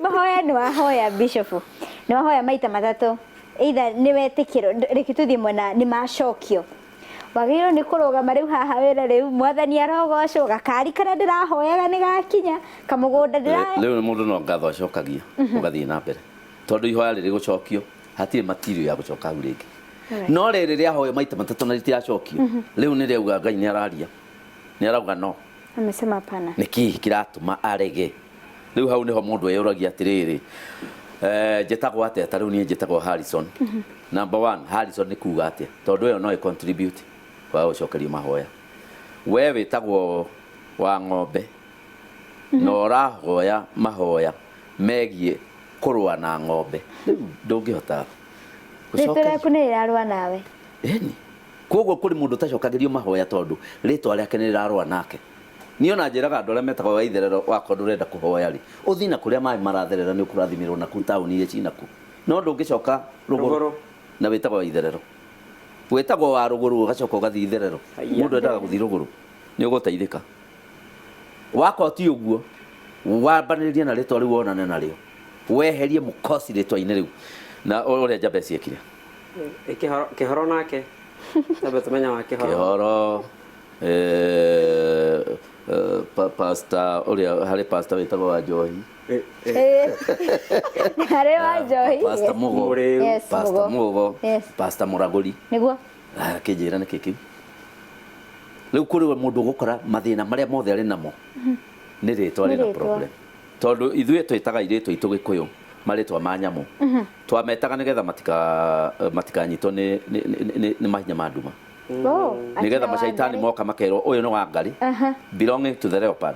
Mahoya nĩ wahoya bishop. Nĩ wahoya maita matatũ. Either nĩ wetĩkĩrwo, reke tũthiĩ mwena nĩ macokio. Wagĩrĩirwo nĩ kũrũgama rĩu haha wĩra rĩu mwathani arogocwo, gakari karĩa ndĩrahoyaga nĩ gakinya, kamũgũnda ndĩra Rĩu mũndũ no ngatho acokagia ũgathiĩ na mbere. Tondũ ihoya rĩrĩ gũcokio, hatirĩ material ya gũcoka hau rĩngĩ. No rĩrĩ rĩahoywo maita matatũ na rĩtiracokio, rĩu nĩ rĩauga Ngai nĩ araria. Nĩ arauga no. Amesema hapana. Nĩ kĩĩ kĩratũma arege? Rĩu hau nĩho mũndũ eyũragia atĩrĩrĩ, njĩtagwo atĩa? Ta rĩu niĩ njĩtagwo Harrison. Number one, Harrison nĩ kuga atĩa? Tondũ ĩyo no ĩ contribute kwaga gũcokerio mahoya. We wĩtagwo wa ng'ombe na ũrahoya mahoya megiĩ kũrũa na ng'ombe. Rĩu ndũngĩhota Rĩtwa rĩaku nĩ rĩrarũa nawe. Ĩni. Koguo kũrĩ mũndũ ũtacokagĩrio mahoya tondũ rĩtwa rĩake nĩ rĩrarũa nake. Niĩ ona njĩraga andũ arĩa metagwo wa itherero wakorwo ndũrenda kũhoya rĩ, ũthiĩ na kũrĩa maĩ maratherera nĩ ũkũrathimĩrwo naku taũni iria cinaku. No ndũngĩcoka rũgũrũ na wĩtagwo wa itherero. Wĩtagwo wa rũgũrũ ũgacoka ũgathiĩ itherero. Mũndũ endaga gũthiĩ rũgũrũ nĩ ũgũteithĩka. Wakorwo ti ũguo, wambanĩrĩrie na rĩtwa rĩu wonane narĩo. Weherie mũkosi rĩtwa-inĩ rĩu. Na ũrĩa Jabez ekire. Kĩhoro nake. Tambe tũmenya wa Kĩhoro. Kĩhoro, Pastor ũrĩa harĩ pastor wĩtagwo wa Njohi. Harĩ wa Njohi. Pastor Mugo. Mũrĩu. Yes, Pastor Mugo. Mugo. Yes. Pastor Mũragũri. Nĩguo. Akĩnjĩra nĩkĩ kĩu. Rĩu kũrĩ we mũndũ ũgũkora mathĩna marĩa mothe arĩ namo nĩ rĩtwa Nĩ rĩna rĩtwa. problem. Tondũ ithuĩ twĩtaga airĩtu aitũ Gĩkũyũ marĩtwa ma nyamũ. Twametaga nĩgetha matikanyitwo nĩ mahinya ma nduma. Oh, Nĩgetha akina macaitani Wangari. moka makerwo ũyũ nĩ wa Ngarĩ belonging to the leopard.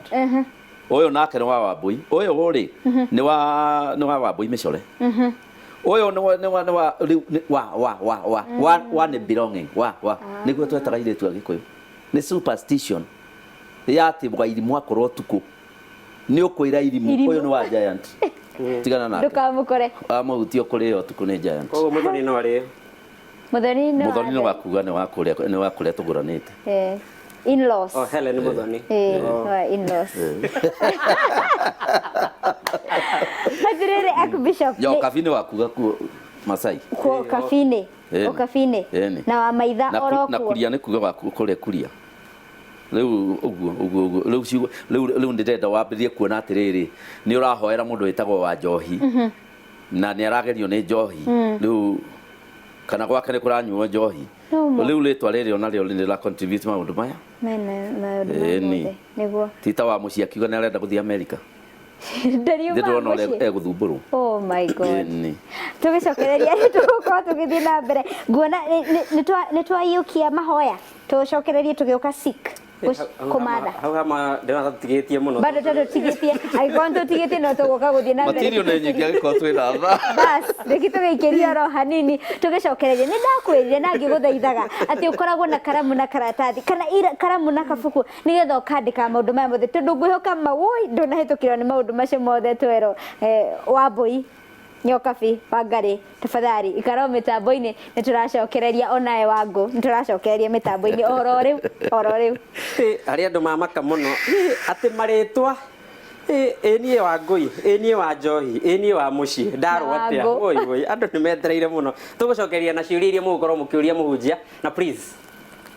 Ũyũ nake nĩ wa Wambui. Ũyũ rĩ nĩ wa Wambui mĩcore. Ũyũ nĩ wa rĩu wa nĩ belonging wa nĩguo twetaga airĩtu a Gĩkũyũ. Nĩ superstition ya atĩ wairimũ akorwo ũtukũ nĩ ũkwĩra irimũ Irimũ. ũyũ nĩ wa giant. Tigana nake. Ndũkamũkore. Amũhutia ũkũrĩo ũtukũ nĩ giant. Koguo Muthoni no arĩo. Muthoni nĩ Mũthoni nĩ wa kuga nĩ wa kũrĩa tũgũranĩte. In-laws. Oh, Helen Muthoni. Eh, wa in-laws. Atĩrĩrĩ, Archbishop. Yo kabi nĩ wa kuga kuo Masai. Kuo kabinĩ. Ĩni. O kabinĩ. Ĩni. Na wa maitha Na oro na kuo. kuria nĩ kuga wa kũrĩa kuria. Rĩu ũguo ũguo ũguo rĩu ciugo rĩu ndĩrenda wambĩrĩrie kuona atĩrĩrĩ nĩ ũrahoera mũndũ wĩtagwo wa njohi na nĩ aragerio nĩ njohi rĩu kana gwake nĩ kũranyuo njohi. No mo. Rĩu rĩtwa rĩrĩ onarĩo nĩ rĩra contribute maũndũ maya. Mena maũndũ maya Ĩni. mothe. Nĩguo. Ti ta wa mũciĩ akiuga nĩ arenda gũthiĩ Amerika. Ndariuma Ndĩrona ũrĩa mũciĩ. egũthumbũrwo. Oh my God. Ĩni. Tũgĩcokereria nĩ tũgũkorwo tũgĩthiĩ na mbere. Nguona nĩ twaiyũkia mahoya. Tũcokererie tũgĩũka sick. Kũmatha. Hau hama ndĩrona tũtigĩtie mũno. Bado tondũ tigĩtie, angĩkorwo nĩ tũtigĩtie no tũgũka gũthiĩ na mbere. Material nĩ nyingĩ angĩkorwo twĩna thaa. Bas, reke tũgĩikĩrie oro hanini tũgĩcokereria. Nĩ ndakwĩrire na ngĩgũthaithaga atĩ ũkoragwo na karamu na karatathi kana karamu na kabuku nĩgetha ũkandĩka maũndũ maya mothe tondũ ngwĩhoka mawoi ndũnahĩtũkĩrwo nĩ maũndũ macio mothe twerwo. Wambui Nyokabi Wangari, tafadhali ikara o mĩtambo-inĩ, nĩ tũracokereria onawe Wangũ, nĩ tũracokereria mĩtambo-inĩ oro rĩu oro rĩu. Harĩ andũ mamaka mũno atĩ marĩtwa ĩ niĩ wa ngũi, ĩ niĩ wa njohi, ĩ niĩ wa mũciĩ ndarwo Na atĩa. Wangũ. Oi oi, andũ nĩ metereire mũno. Tũgũcokeria na ciũria iria mũgũkorwo mũkĩũria mũhunjia, na please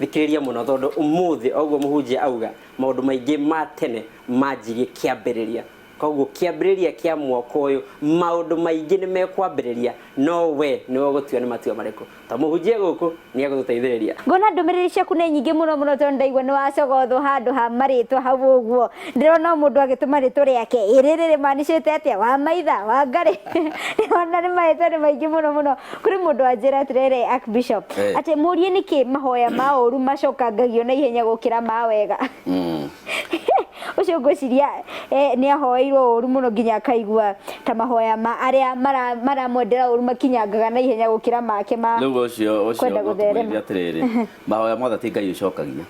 thikĩrĩria mũno tondũ ũmũthĩ oguo mũhunjia auga maũndũ maingĩ ma tene manjirie kĩambĩrĩria. Koguo kĩambĩrĩria kĩa mwaka ũyũ maũndũ maingĩ nĩ mekwambĩrĩria, no we nĩwe ũgũtua nĩ matua marĩkũ. Ta mũhunjia gũkũ nĩ egũtũteithĩrĩria. Ngona ndũmĩrĩri ciaku nĩ nyingĩ mũno mũno tondũ ndaigua nĩ wacogothwo handũ ha marĩtwa hau ũguo. Ndĩrona o mũndũ agĩtũma rĩtwa rĩake, ĩ rĩrĩ rĩmanicĩte atĩa, wa maitha, wa ngarĩ. Ndĩrona nĩ marĩtwa nĩ maingĩ mũno mũno. Kũrĩ mũndũ wanjĩra atĩrĩrĩ, Archbishop, atĩ mũrie nĩkĩ mahoya ma ũru macokangagio na ihenya gũkĩra ma wega. Ũcio ngwĩciria nĩ ahoeirwo ũru mũno nginya akaigua ta mahoya ma arĩa maramwendera ũru makinyangaga na ihenya gũkĩra make ma Rĩu ũcio kwenda no gũtherema. tũmwĩre atĩrĩrĩ, mahoya mothe ti Ngai ũcokagia.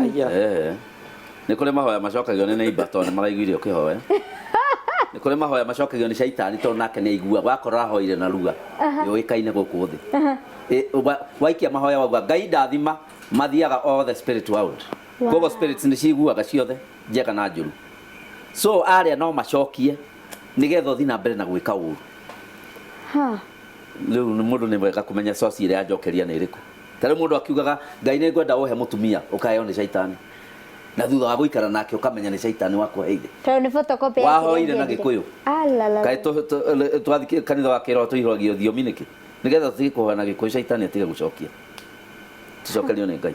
Aya. Nĩ kũrĩ mahoya macokagio nĩ neighbor tondũ nĩ maraiguire ũkĩhoya. Nĩ kũrĩ mahoya macokagio nĩ caitani tondũ nake nĩ aigua wakora ahoire na ruga yũĩkaine gũkũ thĩ. Waikia mahoya wauga Ngai ndathima, mathiaga all the spirit world. Koguo spirits nĩ ciguaga ciothe njega na njũru. So arĩa no macokie nĩgetha ũthiĩ na mbere na gwĩka ũru. Rĩu nĩ mũndũ nĩ wega kũmenya source ĩrĩa yanjokeria nĩ ĩrĩkũ. Ta rĩu mũndũ akiugaga Ngai nĩ ngwenda ũhe mũtumia, ũkaheo nĩ caitani. Na thutha wa gũikara nake ũkamenya nĩ caitani wakũheire. Tondũ nĩ photocopy ya kĩrĩa Wahoire na ũngĩendire. Gĩkũyũ. Alalala. Kaĩ twathiĩ kanitha wa kĩroho tũihũragio thiomi nĩkĩ? Nĩgetha tũtige kũhoya na Gĩkũyũ caitani atige gũcokia. Tũcokerio nĩ Ngai.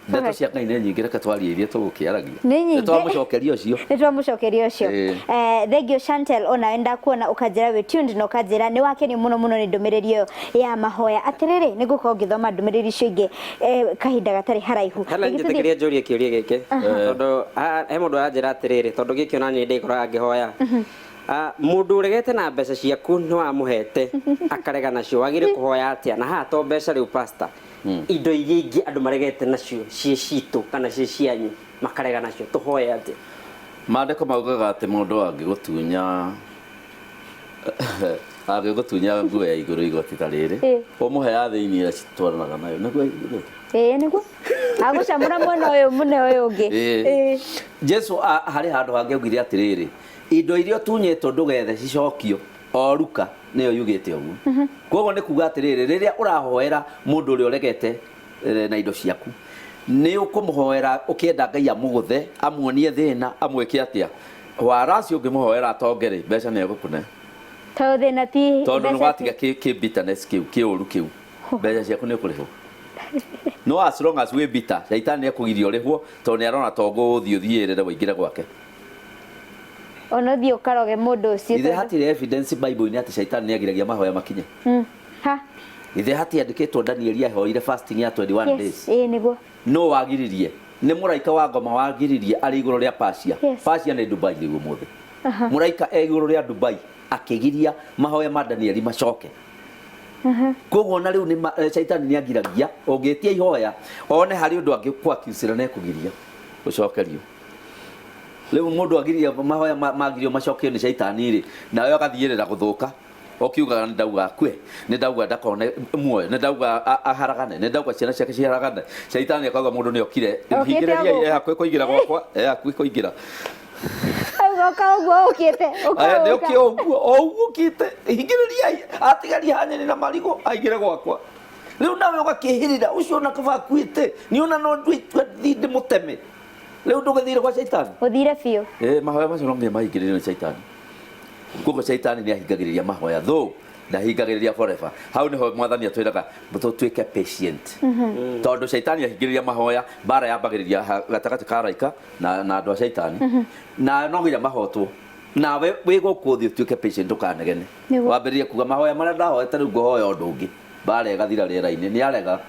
Ndeto cia Ngai nĩ nyingĩ, reke twarie iria tũgũkĩaragia. Nĩ nyingĩ. Nĩ twamũcokeria ũcio. Nĩ twamũcokeria ũcio. Thank you Chantel, onawe ndakuona ũkanjĩra wĩ tuned na ũkanjĩra nĩ wakenio mũno mũno nĩ ndũmĩrĩri ĩyo ya mahoya. Atĩrĩrĩ, nĩ ngũkorwo ngĩthoma ndũmĩrĩri icio ingĩ kahinda gatarĩ haraihu. Helen, Rĩngĩ tũthiĩ- njĩtĩkĩria njũrie kĩũria gĩkĩ tondũ he mũndũ aranjĩra atĩrĩrĩ, tondũ gĩkĩ ona niĩ ndĩkoraga ngĩhoya. Mũndũ ũregete na mbeca ciaku nĩ wamũhete akarega nacio, wagĩrĩire kũhoya atĩa? Na haha to mbeca rĩu pastor, indo iria ingĩ andũ maregete nacio ciĩ citũ kana ciĩ cianyu makarega nacio, tũhoye atĩa? Maandĩko maugaga atĩ mũndũ angĩgũtunya nguo ya igũrũ igoti ta rĩrĩ, ũmũhe ya thĩinĩ ĩrĩa citwaranaga nayo nĩguo igũrũ. Ĩĩ nĩguo agũcamũra mwena ũyũ mũne ũyũ ũngĩ. Jesu harĩ handũ hangĩ augire atĩrĩrĩ, indo iria ũtunyĩtwo ndũgethe cicokio, o Luka nĩyo yugĩte ũguo. Koguo nĩ kuga atĩrĩrĩ, rĩrĩa ũrahoera mũndũ ũrĩa ũregete na indo ciaku, Nĩ ũkũmũhoera ũkĩenda Ngai amũgũthe, amuonie thĩna, amwĩke atĩa. Whereas ũngĩmũhoera atonge rĩ, mbeca nĩ egũkũne. Tondũ thĩna ti Tondũ nĩ mbeca watiga kĩ bitterness kĩu, kĩũru kĩu. Mbeca ciaku nĩ ũkũrĩhwo. No as long as wĩ bitter, shaitani nĩ ekũgiria ũrĩhwo tondũ nĩ arona to gũthiĩ ũthiĩrĩre ũingĩre gwake. Ona ũthiĩ ũkaroge mũndũ ũcio. Ithe hatirĩ evidence Bible-inĩ atĩ shaitani nĩ agiragia mahoya makinye. Ha. Ithe hatiandĩkĩtwo Danieli ahoire fasting ya 21 days. Ĩĩ nĩguo. No wagiririe. Nĩ mũraika wa ngoma wagiririe arĩ igũrũ rĩa Persia. Yes. Persia nĩ Dubai rĩu ũmũthĩ. Mũraika e igũrũ rĩa Dubai akĩgiria mahoya ma Danieli macoke. Koguo na rĩu nĩ shaitani nĩ agiragia ũngĩtia ihoya one harĩ ũndũ angĩkwakiucĩra na ekũgiria ũcokerio. Rĩu mũndũ agiria mahoya magirio macokio nĩ shaitani rĩ, nawe ũgathiĩrĩra gũthũka. Ũkiugaga nĩ ndauga akue, nĩ ndauga ndakone muoyo, nĩ ndauga aharagane, nĩ ndauga ciana ciake ciharagane. Shaitani akauga mũndũ nĩ okire, Okĩte hingĩrĩria ũguo. e hakuhĩ kũingĩra gwakwa, e hakuhĩ kũingĩra. Auga ũka ũguo ũkĩte. Ũka Aya nĩ ũka. ũkĩ ũguo, o ũguo ũkĩte, hingĩrĩria atigaria hanyeni na marigũ aingĩre gwakwa. Rĩu nawe ũgakĩhĩrĩra ũcio ona kaba akuĩte, nĩ ona no ndue itua thiĩ ndĩmũteme. Rĩu ndũgĩthire gwa shaitani. Ũthire biũ. Mahoya macio no nginya mahingĩrĩrio nĩ shaitani. Koguo shaitani nĩ ahingagĩrĩria mahoya though ndahingagĩrĩria forever. Hau nĩho mwathani atwĩraga tũtuĩke patient. Tondũ shaitani ahingĩrĩria mahoya, mbara yambagĩrĩria gatagatĩ ka araika na andũ a shaitani. Na no nginya mahotwo. Nawe wĩ gũkũ thĩ ũtuĩke patient ndũkanegene. Nĩguo. Wambĩrĩrie kuga mahoya marĩa ndahoete rĩu ngũhoya ũndũ ũngĩ. Mbara ĩgathira rĩera-inĩ. Nĩ arega.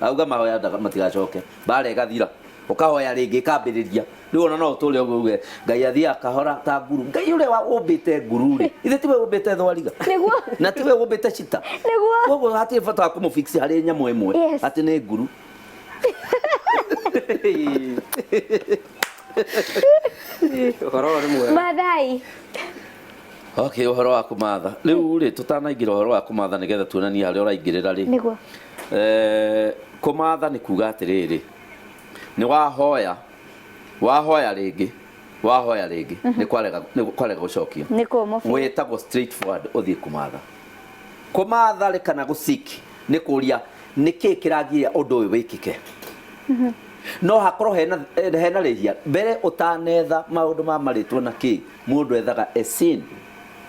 Auga mahoya matigacoke. Mbara ĩgathira. Ũkahoya rĩngĩ ĩkambĩrĩria. Rĩu ona no ũtũre ũguo uge Ngai athiaga kahora ta nguru. Ngai ũrĩa ũmbĩte nguru rĩ, ithe tiwe ũmbĩte thwariga. Nĩguo. Na tiwe ũmbĩte cita. Nĩguo. Koguo hatirĩ bata wa kũmũfix harĩ nyamũ ĩmwe. Yes. Atĩ nĩ nguru. Ũhoro ũyũ nĩ mwega. Mathai. Okay, ũhoro wa kũmatha. Rĩu rĩ tũtanaingĩra ũhoro wa kũmatha nĩgetha tuonanie harĩa ũraingĩrĩra rĩ. Nĩguo. Kũmatha nĩ kuga atĩrĩrĩ, nĩ wahoya, wahoya rĩngĩ, wahoya rĩngĩ, nĩ kwarega, nĩ kwarega gũcokio. Nĩ kũmũ biũ. Wĩtagwo straight forward ũthiĩ kũmatha. Kũmatha rĩ kana gũseek nĩ kũria nĩkĩ kĩragiria ũndũ ũyũ wĩkĩke. No hakorwo hena rĩhia mbere ũtanetha maũndũ ma marĩtwo na kĩ, mũndũ ethaga a sin,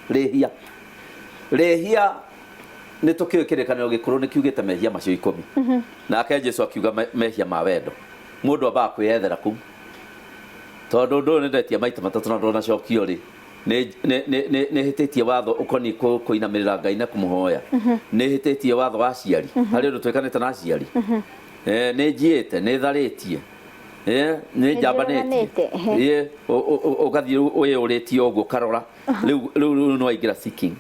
rĩhia. Rĩhia nĩ tũkĩũĩ kĩrĩkanĩro gĩkũrũ nĩ kiugĩte mehia macio 10. Nake Jesu akiuga mehia ma wendo. Mũndũ ambaga kwĩyethera kũu. Tondũ ũndũ ũyũ nĩ ndetia maita matatũ na ndonacokio rĩ, nĩ hĩtĩtie watho ũkoniĩ kũinamĩrĩra Ngai na kũmũhoya. Nĩ hĩtĩtie watho wa aciari. Harĩ ũndũ twĩkanĩte na aciari. Nĩ njiĩte, nĩ tharĩtie. Nĩ njambanĩtie. Nĩ njũraganĩte, Ũgathiĩ wĩyũrĩtie ũguo ũkarora. Rĩu nĩ waingĩra seeking.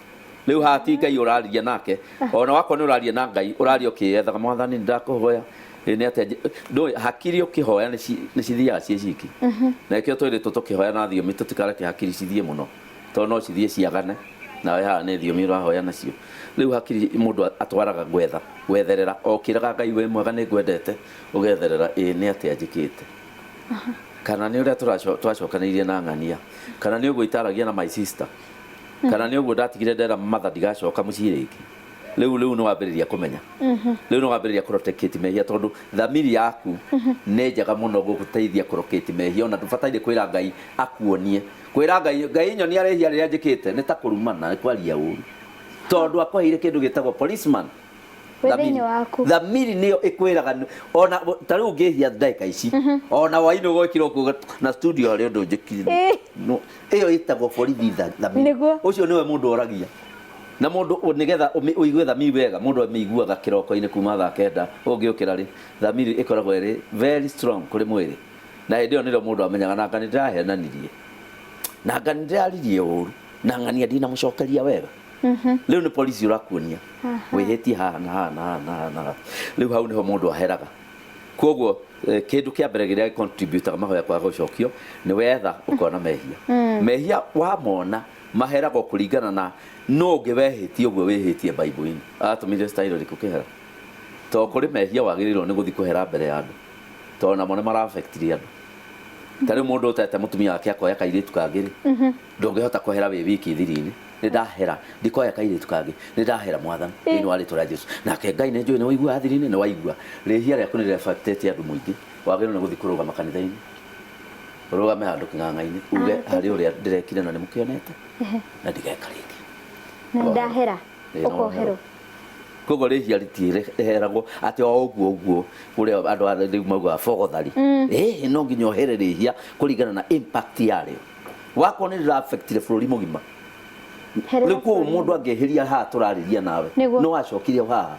Rĩu haha ti Ngai ũrariria nake. Ona wakorwo nĩ ũraria na Ngai, ũraria ũkĩyethaga, Mwathani nĩ ndakũhoya. Ĩ, nĩ atĩa ndũĩ, hakiri ũkĩhoya nĩ cithiaga ciĩ ciki. Na nĩkĩo twĩrĩtwo tũkĩhoya na thiomi tũtikareke hakiri cithiĩ mũno. Tondũ no cithiĩ ciagane. Nawe haha nĩ thiomi ũrahoya nacio. Rĩu hakiri mũndũ atwaraga gwetha, gwetherera. O ũkĩraga Ngai wĩ mwega nĩ ngwendete, ũgetherera ĩ nĩ atĩa njĩkĩte. Kana nĩ ũrĩa twacokanĩirie na ng'ania. Kana nĩ ũguo itaragia na my sister. Kana nĩ ũguo ndatigire ndera mother ndigacoka mũciĩ rĩngĩ. Rĩu nĩ wambĩrĩria kũmenya. Rĩu nĩ wambĩrĩria kũrotecate mehia tondũ thamiri yaku nĩ njega mũno gũgũteithia kũrocate mehia ona ndũbataire kwĩra Ngai akuonie. Kwĩra Ngai, Ngai nyonia rĩhia rĩrĩa njĩkĩte nĩ ta kũrumana, nĩ kwaria ũru. Tondũ akũheire kĩndũ gĩtagwo policeman. Wĩ Thamiri. thĩinĩ waku. Thamiri nĩyo ĩkwĩraga ona ta rĩu ũngĩhia ndagĩka ici, ona hwainĩ ũgokĩra ũkuga na studio harĩ ũndũ njĩkire. No, ĩyo ĩtagwo borithi thamiri. Nĩguo. Ũcio nĩwe mũndũ oragia. Na mũndũ nĩgetha ũigue thamiri wega, mũndũ amĩiguaga kĩroko-inĩ kuma thaa 9 ũngĩũkĩra rĩ, thamiri ĩkoragwo ĩrĩ very strong kũrĩ mwĩrĩ. Na hĩndĩ ĩyo nĩrĩo mũndũ amenyaga na anga nĩndĩrahenanirie. Na anga nĩndĩraririe ũru. Na ng'ania ndinamũcokeria wega. Rĩu nĩ polisi ũrakuonia. Wĩhĩtie haha na haha na haha na haha na haha. Rĩu hau nĩho mũndũ aheraga. Koguo kĩndũ kĩa mbere kĩrĩa contributaga mahoya kwaga gũcokio nĩ wetha ũkona mehia. Mehia wamona maheragwo kũringana na nũ ũngĩ wehĩtie ũguo wĩhĩtie Bible-inĩ. Atũmire style ĩrĩkũ kĩhera? Tondũ kũrĩ mehia wagĩrĩirwo nĩ gũthiĩ kũhera mbere ya andũ. Tondũ namo nĩ mara-affect andũ. Ta rĩu mũndũ ũtete mũtumia wake akoya kairĩtu kangĩ rĩ, ndũngĩhota kũhera wĩ wiki thiri-inĩ. Nĩ ndahera, ndikoya kairĩtu kangĩ, nĩ ndahera mwathani thĩinĩ wa rĩtwa rĩa Jesu. Nake Ngai nĩ njũĩ nĩ waigua thiri-inĩ, nĩ waigua. Rĩhia rĩaku nĩ rĩ-affectĩte andũ mũingĩ. Wagĩrĩirwo nĩ gũthiĩ kũrũgama kanitha-inĩ, ũrũgame handũ kĩng'ang'a-inĩ, uge harĩ ũrĩa ndĩrekire na nĩ mũkĩonete na ndigeka rĩngĩ. Na ndahera. Ĩĩ, no Ũkoherwo. Koguo rĩhia rĩtiheheragwo atĩ o ũguo ũguo ũrĩa andũ a rĩu maugaga bogothari. Ĩĩ, no nginya ũhere rĩhia kũringana na impact yarĩo. Wakorwo nĩ rĩra affectire bũrũri mũgima. Herera Rĩu koguo bũrũri. mũndũ angĩhĩria haha tũrarĩria nawe, Nĩguo. no acokire o haha.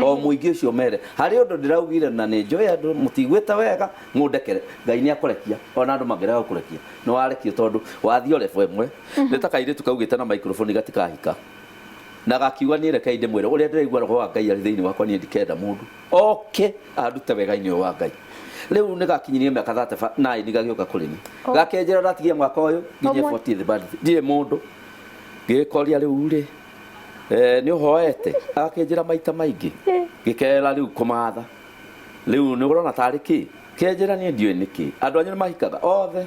O mũingĩ ũcio mere harĩ ũndũ ndĩraugire na nĩ njũĩ andũ mũtiguĩte wega, mũndekere. Ngai nĩ akũrekia, ona andũ mangĩrega gũkũrekia nĩ warekio tondũ wathiĩ o level ĩmwe. Nĩ ta kairĩtu kaugĩte na microphone gatikahika, na gakiuga niĩ rekei ndĩmwĩre ũrĩa ndĩraigua roho wa Ngai arĩ thĩinĩ wakwa, niĩ ndikenda mũndũ oke andute wega-inĩ ũyũ wa Ngai. Rĩu nĩ gakinyirie mĩaka 39 gagĩũka kũrĩ niĩ, gakĩnjĩra ndatigia mwaka ũyũ nginyie Ũmwe. 40th birthday ndirĩ mũndũ. Ngĩkoria rĩu rĩ, nĩ ũhoete? Akĩnjĩra maita maingĩ. Ngĩkera rĩu kũmatha rĩu nĩ ũrona tarĩ kĩ? Kĩnjĩra niĩ ndiũĩ nĩkĩ andũ anyu nĩ mahikaga othe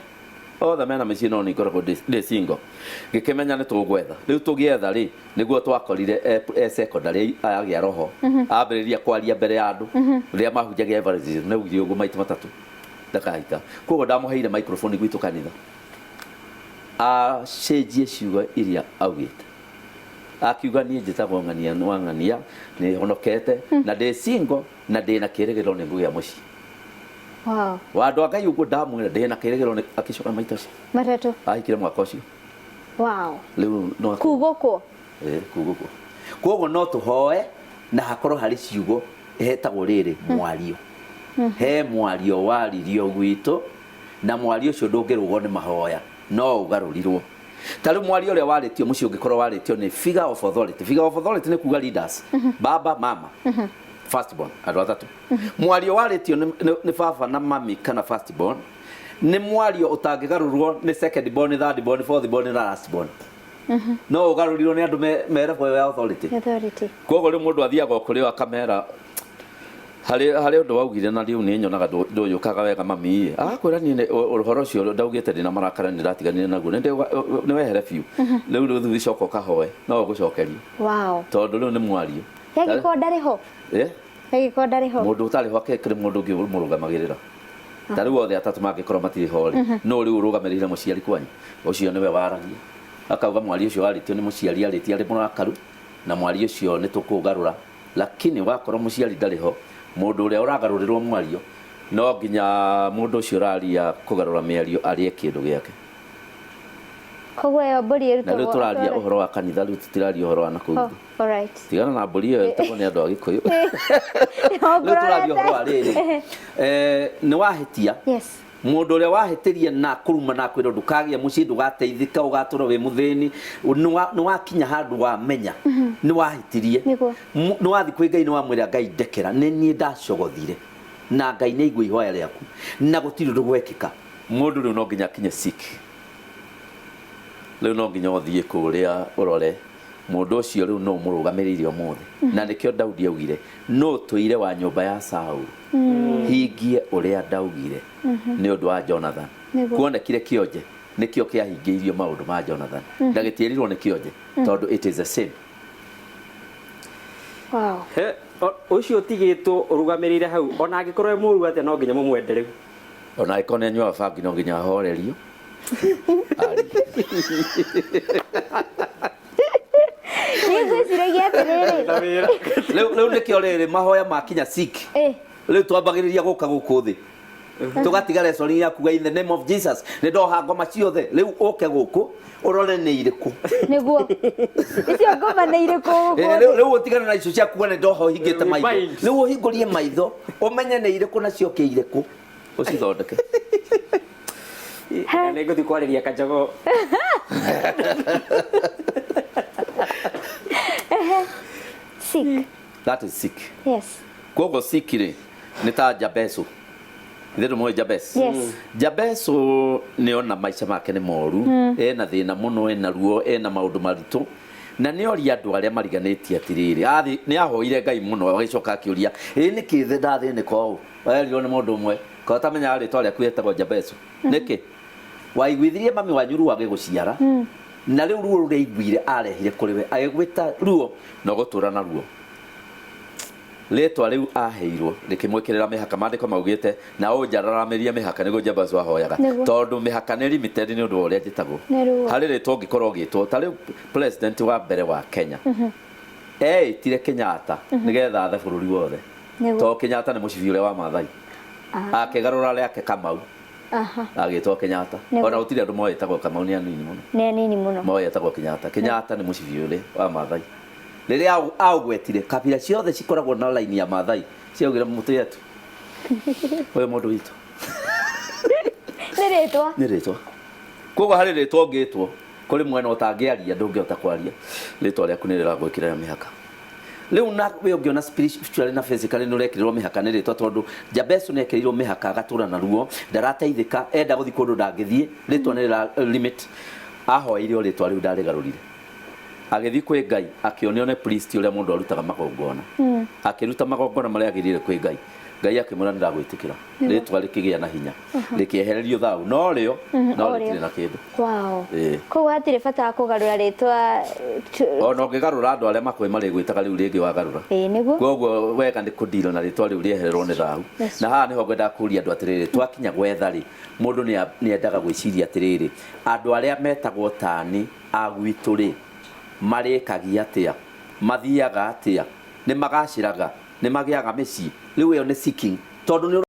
othe mena mĩciĩ, no nĩ ngoragwo ndĩ single. Ngĩkĩmenya nĩ tũgwetha. Rĩu tũgĩetha rĩ, nĩguo twakorire e secondary agĩa roho, ambĩrĩria kwaria mbere ya andũ rĩrĩa mahunjagia evangelism, nĩ augire ũguo maita matatũ ndakahika. Koguo ndamũheire microphone gwitũ kanitha acenjie ciugo iria augĩte, akiuga niĩ njĩtagwo ng'ania wa ng'ania, nĩ honokete na ndĩ single na ndĩ na kĩrĩgĩrĩro nĩ ngũgĩa mũciĩ. Wa andũ a Ngai ũguo ndamwĩra ndĩ na kĩrĩgĩrĩro nĩ akĩcoka maita ũcio matatũ ahikire mwaka ũcio. Rĩu no Kugũkwo. Ĩĩ, kugũkwo. Koguo no tũhoe na hakorwo harĩ ciugo hetagwo rĩrĩ mwario. He mwario waririo gwitũ, na mwario ũcio ndũngĩrũgwo nĩ mahoya, no ũgarũrirwo. Ta rĩu mwario ũrĩa warĩtio mũciĩ ũngĩkorwo warĩtio nĩ figure of authority. Figure of authority nĩ kuga leaders, baba, mama, first born, andũ atatũ. Mwario warĩtio nĩ baba na mami kana first born nĩ mwario ũtangĩgarũrwo nĩ second born, third born, fourth born na last born. No ũgarũrirwo nĩ andũ me level ya authority. Authority. Koguo rĩu mũndũ athiaga o kũrĩ o akamera harĩ ũndũ waugire na rĩu nĩ nyonaga ndũyũkaga wega mami. Agakwĩra niĩ ũhoro ũcio ndaugĩte ndĩna marakara nĩ ndatiganire naguo, nĩ wehere biũ. Rĩu rĩu coka ũkahoe no ũgũcokerio. Tondũ rĩu nĩ mwario. Yagĩkorwo ndarĩ ho. Yagĩkorwo ndarĩ ho. Mũndũ ũtarĩ ho akĩrĩ mũndũ ũngĩ ũmũrũgamagĩrĩra. Ta rĩu othe atatũ mangĩkorwo matirĩ ho rĩ, no rĩu ũrũgamĩrĩire mũciari kwanyu. Ũcio nĩwe waragia. Akauga mwario ũcio warĩtio nĩ mũciari arĩtie arĩ mũrakaru, na mwario ũcio nĩ tũkũgarũra. Lakini wakorwo mũciari ndarĩ ho, mũndũ ũrĩa ũragarũrĩrwo mwario no nginya mũndũ ũcio ũraria kũgarũra mĩario arĩe kĩndũ gĩake. Koguo ĩyo mbũri Na rĩu ĩrutagwo tũraria ũhoro wa kanitha, rĩu tũtiraria ũhoro wa nakũu Oh, thĩ. all right. Tigana na mbũri ĩyo ĩrutagwo nĩ andũ a Gĩkũyũ. Rĩu tũraria ũhoro wa rĩrĩ. Nĩ wahĩtia. Yes. Mũndũ ũrĩa wahĩtĩria na kũruma na kwĩrwo ndũkagĩa mũciĩ, ndũgateithĩka, ũgatũra wĩ mũthĩni, nĩ wakinya handũ wamenya nĩ wahĩtirie. Nĩ wathiĩ kwĩ Ngai, nĩ wamwĩra Ngai ndekera, nĩ niĩ ndacogothire, na Ngai nĩ aigua ihoya rĩaku na gũtirĩ ũndũ gwekĩka. Mũndũ rĩu no nginya akinye sick. Rĩu no nginya ũthiĩ kũrĩa ũrore mũndũ ũcio rĩu no ũmũrũgamĩrĩire ũmũthĩ. Na nĩkĩo Daudi augire, no tũire wa nyũmba ya Saulu, hingie ũrĩa ndaugire nĩ ũndũ wa Jonathan. Kuonekire kĩonje nĩkĩo kĩahingĩirio maũndũ ma Jonathan. Na gĩtiĩrirwo nĩ kĩonje tondũ it is the same. Wow. He, ũcio ũtigĩtwo ũrũgamĩrĩire hau, ona angĩkorwo e mũru atĩa no nginya mũmwende rĩu. Ona angĩkorwo nĩ anyuaga bangi no nginya ahorerio. Niĩ ngwĩciragia atĩrĩrĩ. Rĩu nĩkĩo rĩrĩ mahoya makinya sick. Rĩu twambagĩrĩria gũka gũkũ thĩ. Tũgatiga lesson ya kuga in the name of Jesus. Nĩ ndoha ngoma ciothe. Rĩu ũke gũkũ ũrore nĩ irĩkũ. Nĩguo. Icio ngoma nĩ irĩkũ gũkũ thĩ? Rĩu ũtigane na icio cia kuga nĩ ndoha ũhingĩte maitho. Rĩu ũhingũrie maitho ũmenye nĩ irĩkũ na cio kĩ irĩkũ. Ũcithondeke. Na nĩ ngũthiĩ kwarĩria Kanjogoo. Sick. That is sick. Yes. Koguo sick rĩ nĩ ta Jabesu. Ithe ndũmũĩ Jabez? Yes. Jabesu nĩ ona maica make nĩ moru, ena thĩna mũno, ena ruo, ena maũndũ maritũ. Na nĩ oria andũ arĩa mariganĩtie atĩrĩrĩ, nĩ ahoire Ngai mũno, agĩcoka akĩũria, ĩ nĩkĩ thĩ ndathĩnĩka ũũ? Erirwo nĩ mũndũ ũmwe, korwo ũtamenyaga rĩtwa rĩaku etagwo Jabesu. Nĩkĩ? Waiguithirie mami wanyu ruo agĩgũciara, na rĩu ruo rũrĩa aiguire arehire kũrĩ we, agĩgwĩta ruo na ũgũtũra na ruo. Rĩtwa rĩu aheirwo rĩkĩmwĩkĩrĩra mĩhaka. Maandĩko maugĩte na ũnjararamĩrie mĩhaka, nĩguo Jabezu ahoyaga. Nĩguo. Tondũ mĩhaka nĩ limited nĩ ũndũ wa ũrĩa njĩtagwo. Nĩ ruo. Harĩ rĩtwa ũngĩkorwo ũgĩtwo ta rĩu president wa mbere wa Kenya eĩtire Kenyatta nĩgetha athe bũrũri wothe. Nĩguo. Tondũ Kenyatta nĩ mũcibi ũrĩa wa Maathai. Akĩgarũra rĩake Kamau agĩtwo Kenyatta. Nĩguo. Ona gũtirĩ andũ moĩ etagwo Kamau, nĩ anini mũno. Nĩ anini mũno. Moĩ etagwo Kenyatta. Kenyatta nĩ mũcibi ũrĩa wa Maathai. Rĩrĩa aũgwetire, kabira ciothe cikoragwo na line ya Maathai ciaugire mũtĩ yetu ũyũ mũndũ witũ. Nĩ rĩtwa. Nĩ rĩtwa. Koguo harĩ rĩtwa ũngĩtwo kũrĩ mwena ũtangĩaria, ndũngĩhota kwaria, rĩtwa rĩaku nĩ rĩragwĩkĩrĩra mĩhaka. Rĩu na we ũngĩona spiritually na physically nĩ ũrekĩrĩrwo mĩhaka nĩ rĩtwa, tondũ Jabezu nĩ ekĩrĩirwo mĩhaka agatũra na ruo, ndarateithĩka, enda gũthiĩ kũndũ ndangĩthiĩ, rĩtwa nĩ rĩra limit. Ahoeire o rĩtwa rĩu ndarĩgarũrire, agĩthiĩ kwĩ Ngai, akĩonio nĩ priest ũrĩa mũndũ arutaga magongona, akĩruta magongona marĩa agĩrĩire kwĩ Ngai. Ngai akĩmwĩra nĩ ndagwĩtĩkĩra. Rĩtwa rĩkĩgĩa na hinya, rĩkĩehererio thau no rĩo no o rĩo. Rĩtirĩ na kĩndũ. Wow. Ĩĩ. Koguo hatirĩ bata wa kũgarũra rĩtwa? Ona ũngĩgarũra, andũ arĩa makwĩ marĩgwĩtaga rĩu rĩngĩ wagarũra. Ĩĩ, nĩguo. Koguo wega nĩ kũdeal na rĩtwa rĩu rĩehererwo nĩ thahu. Na haha nĩho ngwendaga kũria andũ atĩrĩrĩ, twakinya gwetha rĩ, mũndũ nĩ endaga gwĩciria atĩrĩrĩ, andũ arĩa metagwo tani a gwitũ rĩ, marĩkagia atĩa, mathiaga atĩa, nĩ magacĩraga, nĩ magĩaga mĩciĩ? Rĩu ĩyo nĩ seeking, tondũ nĩ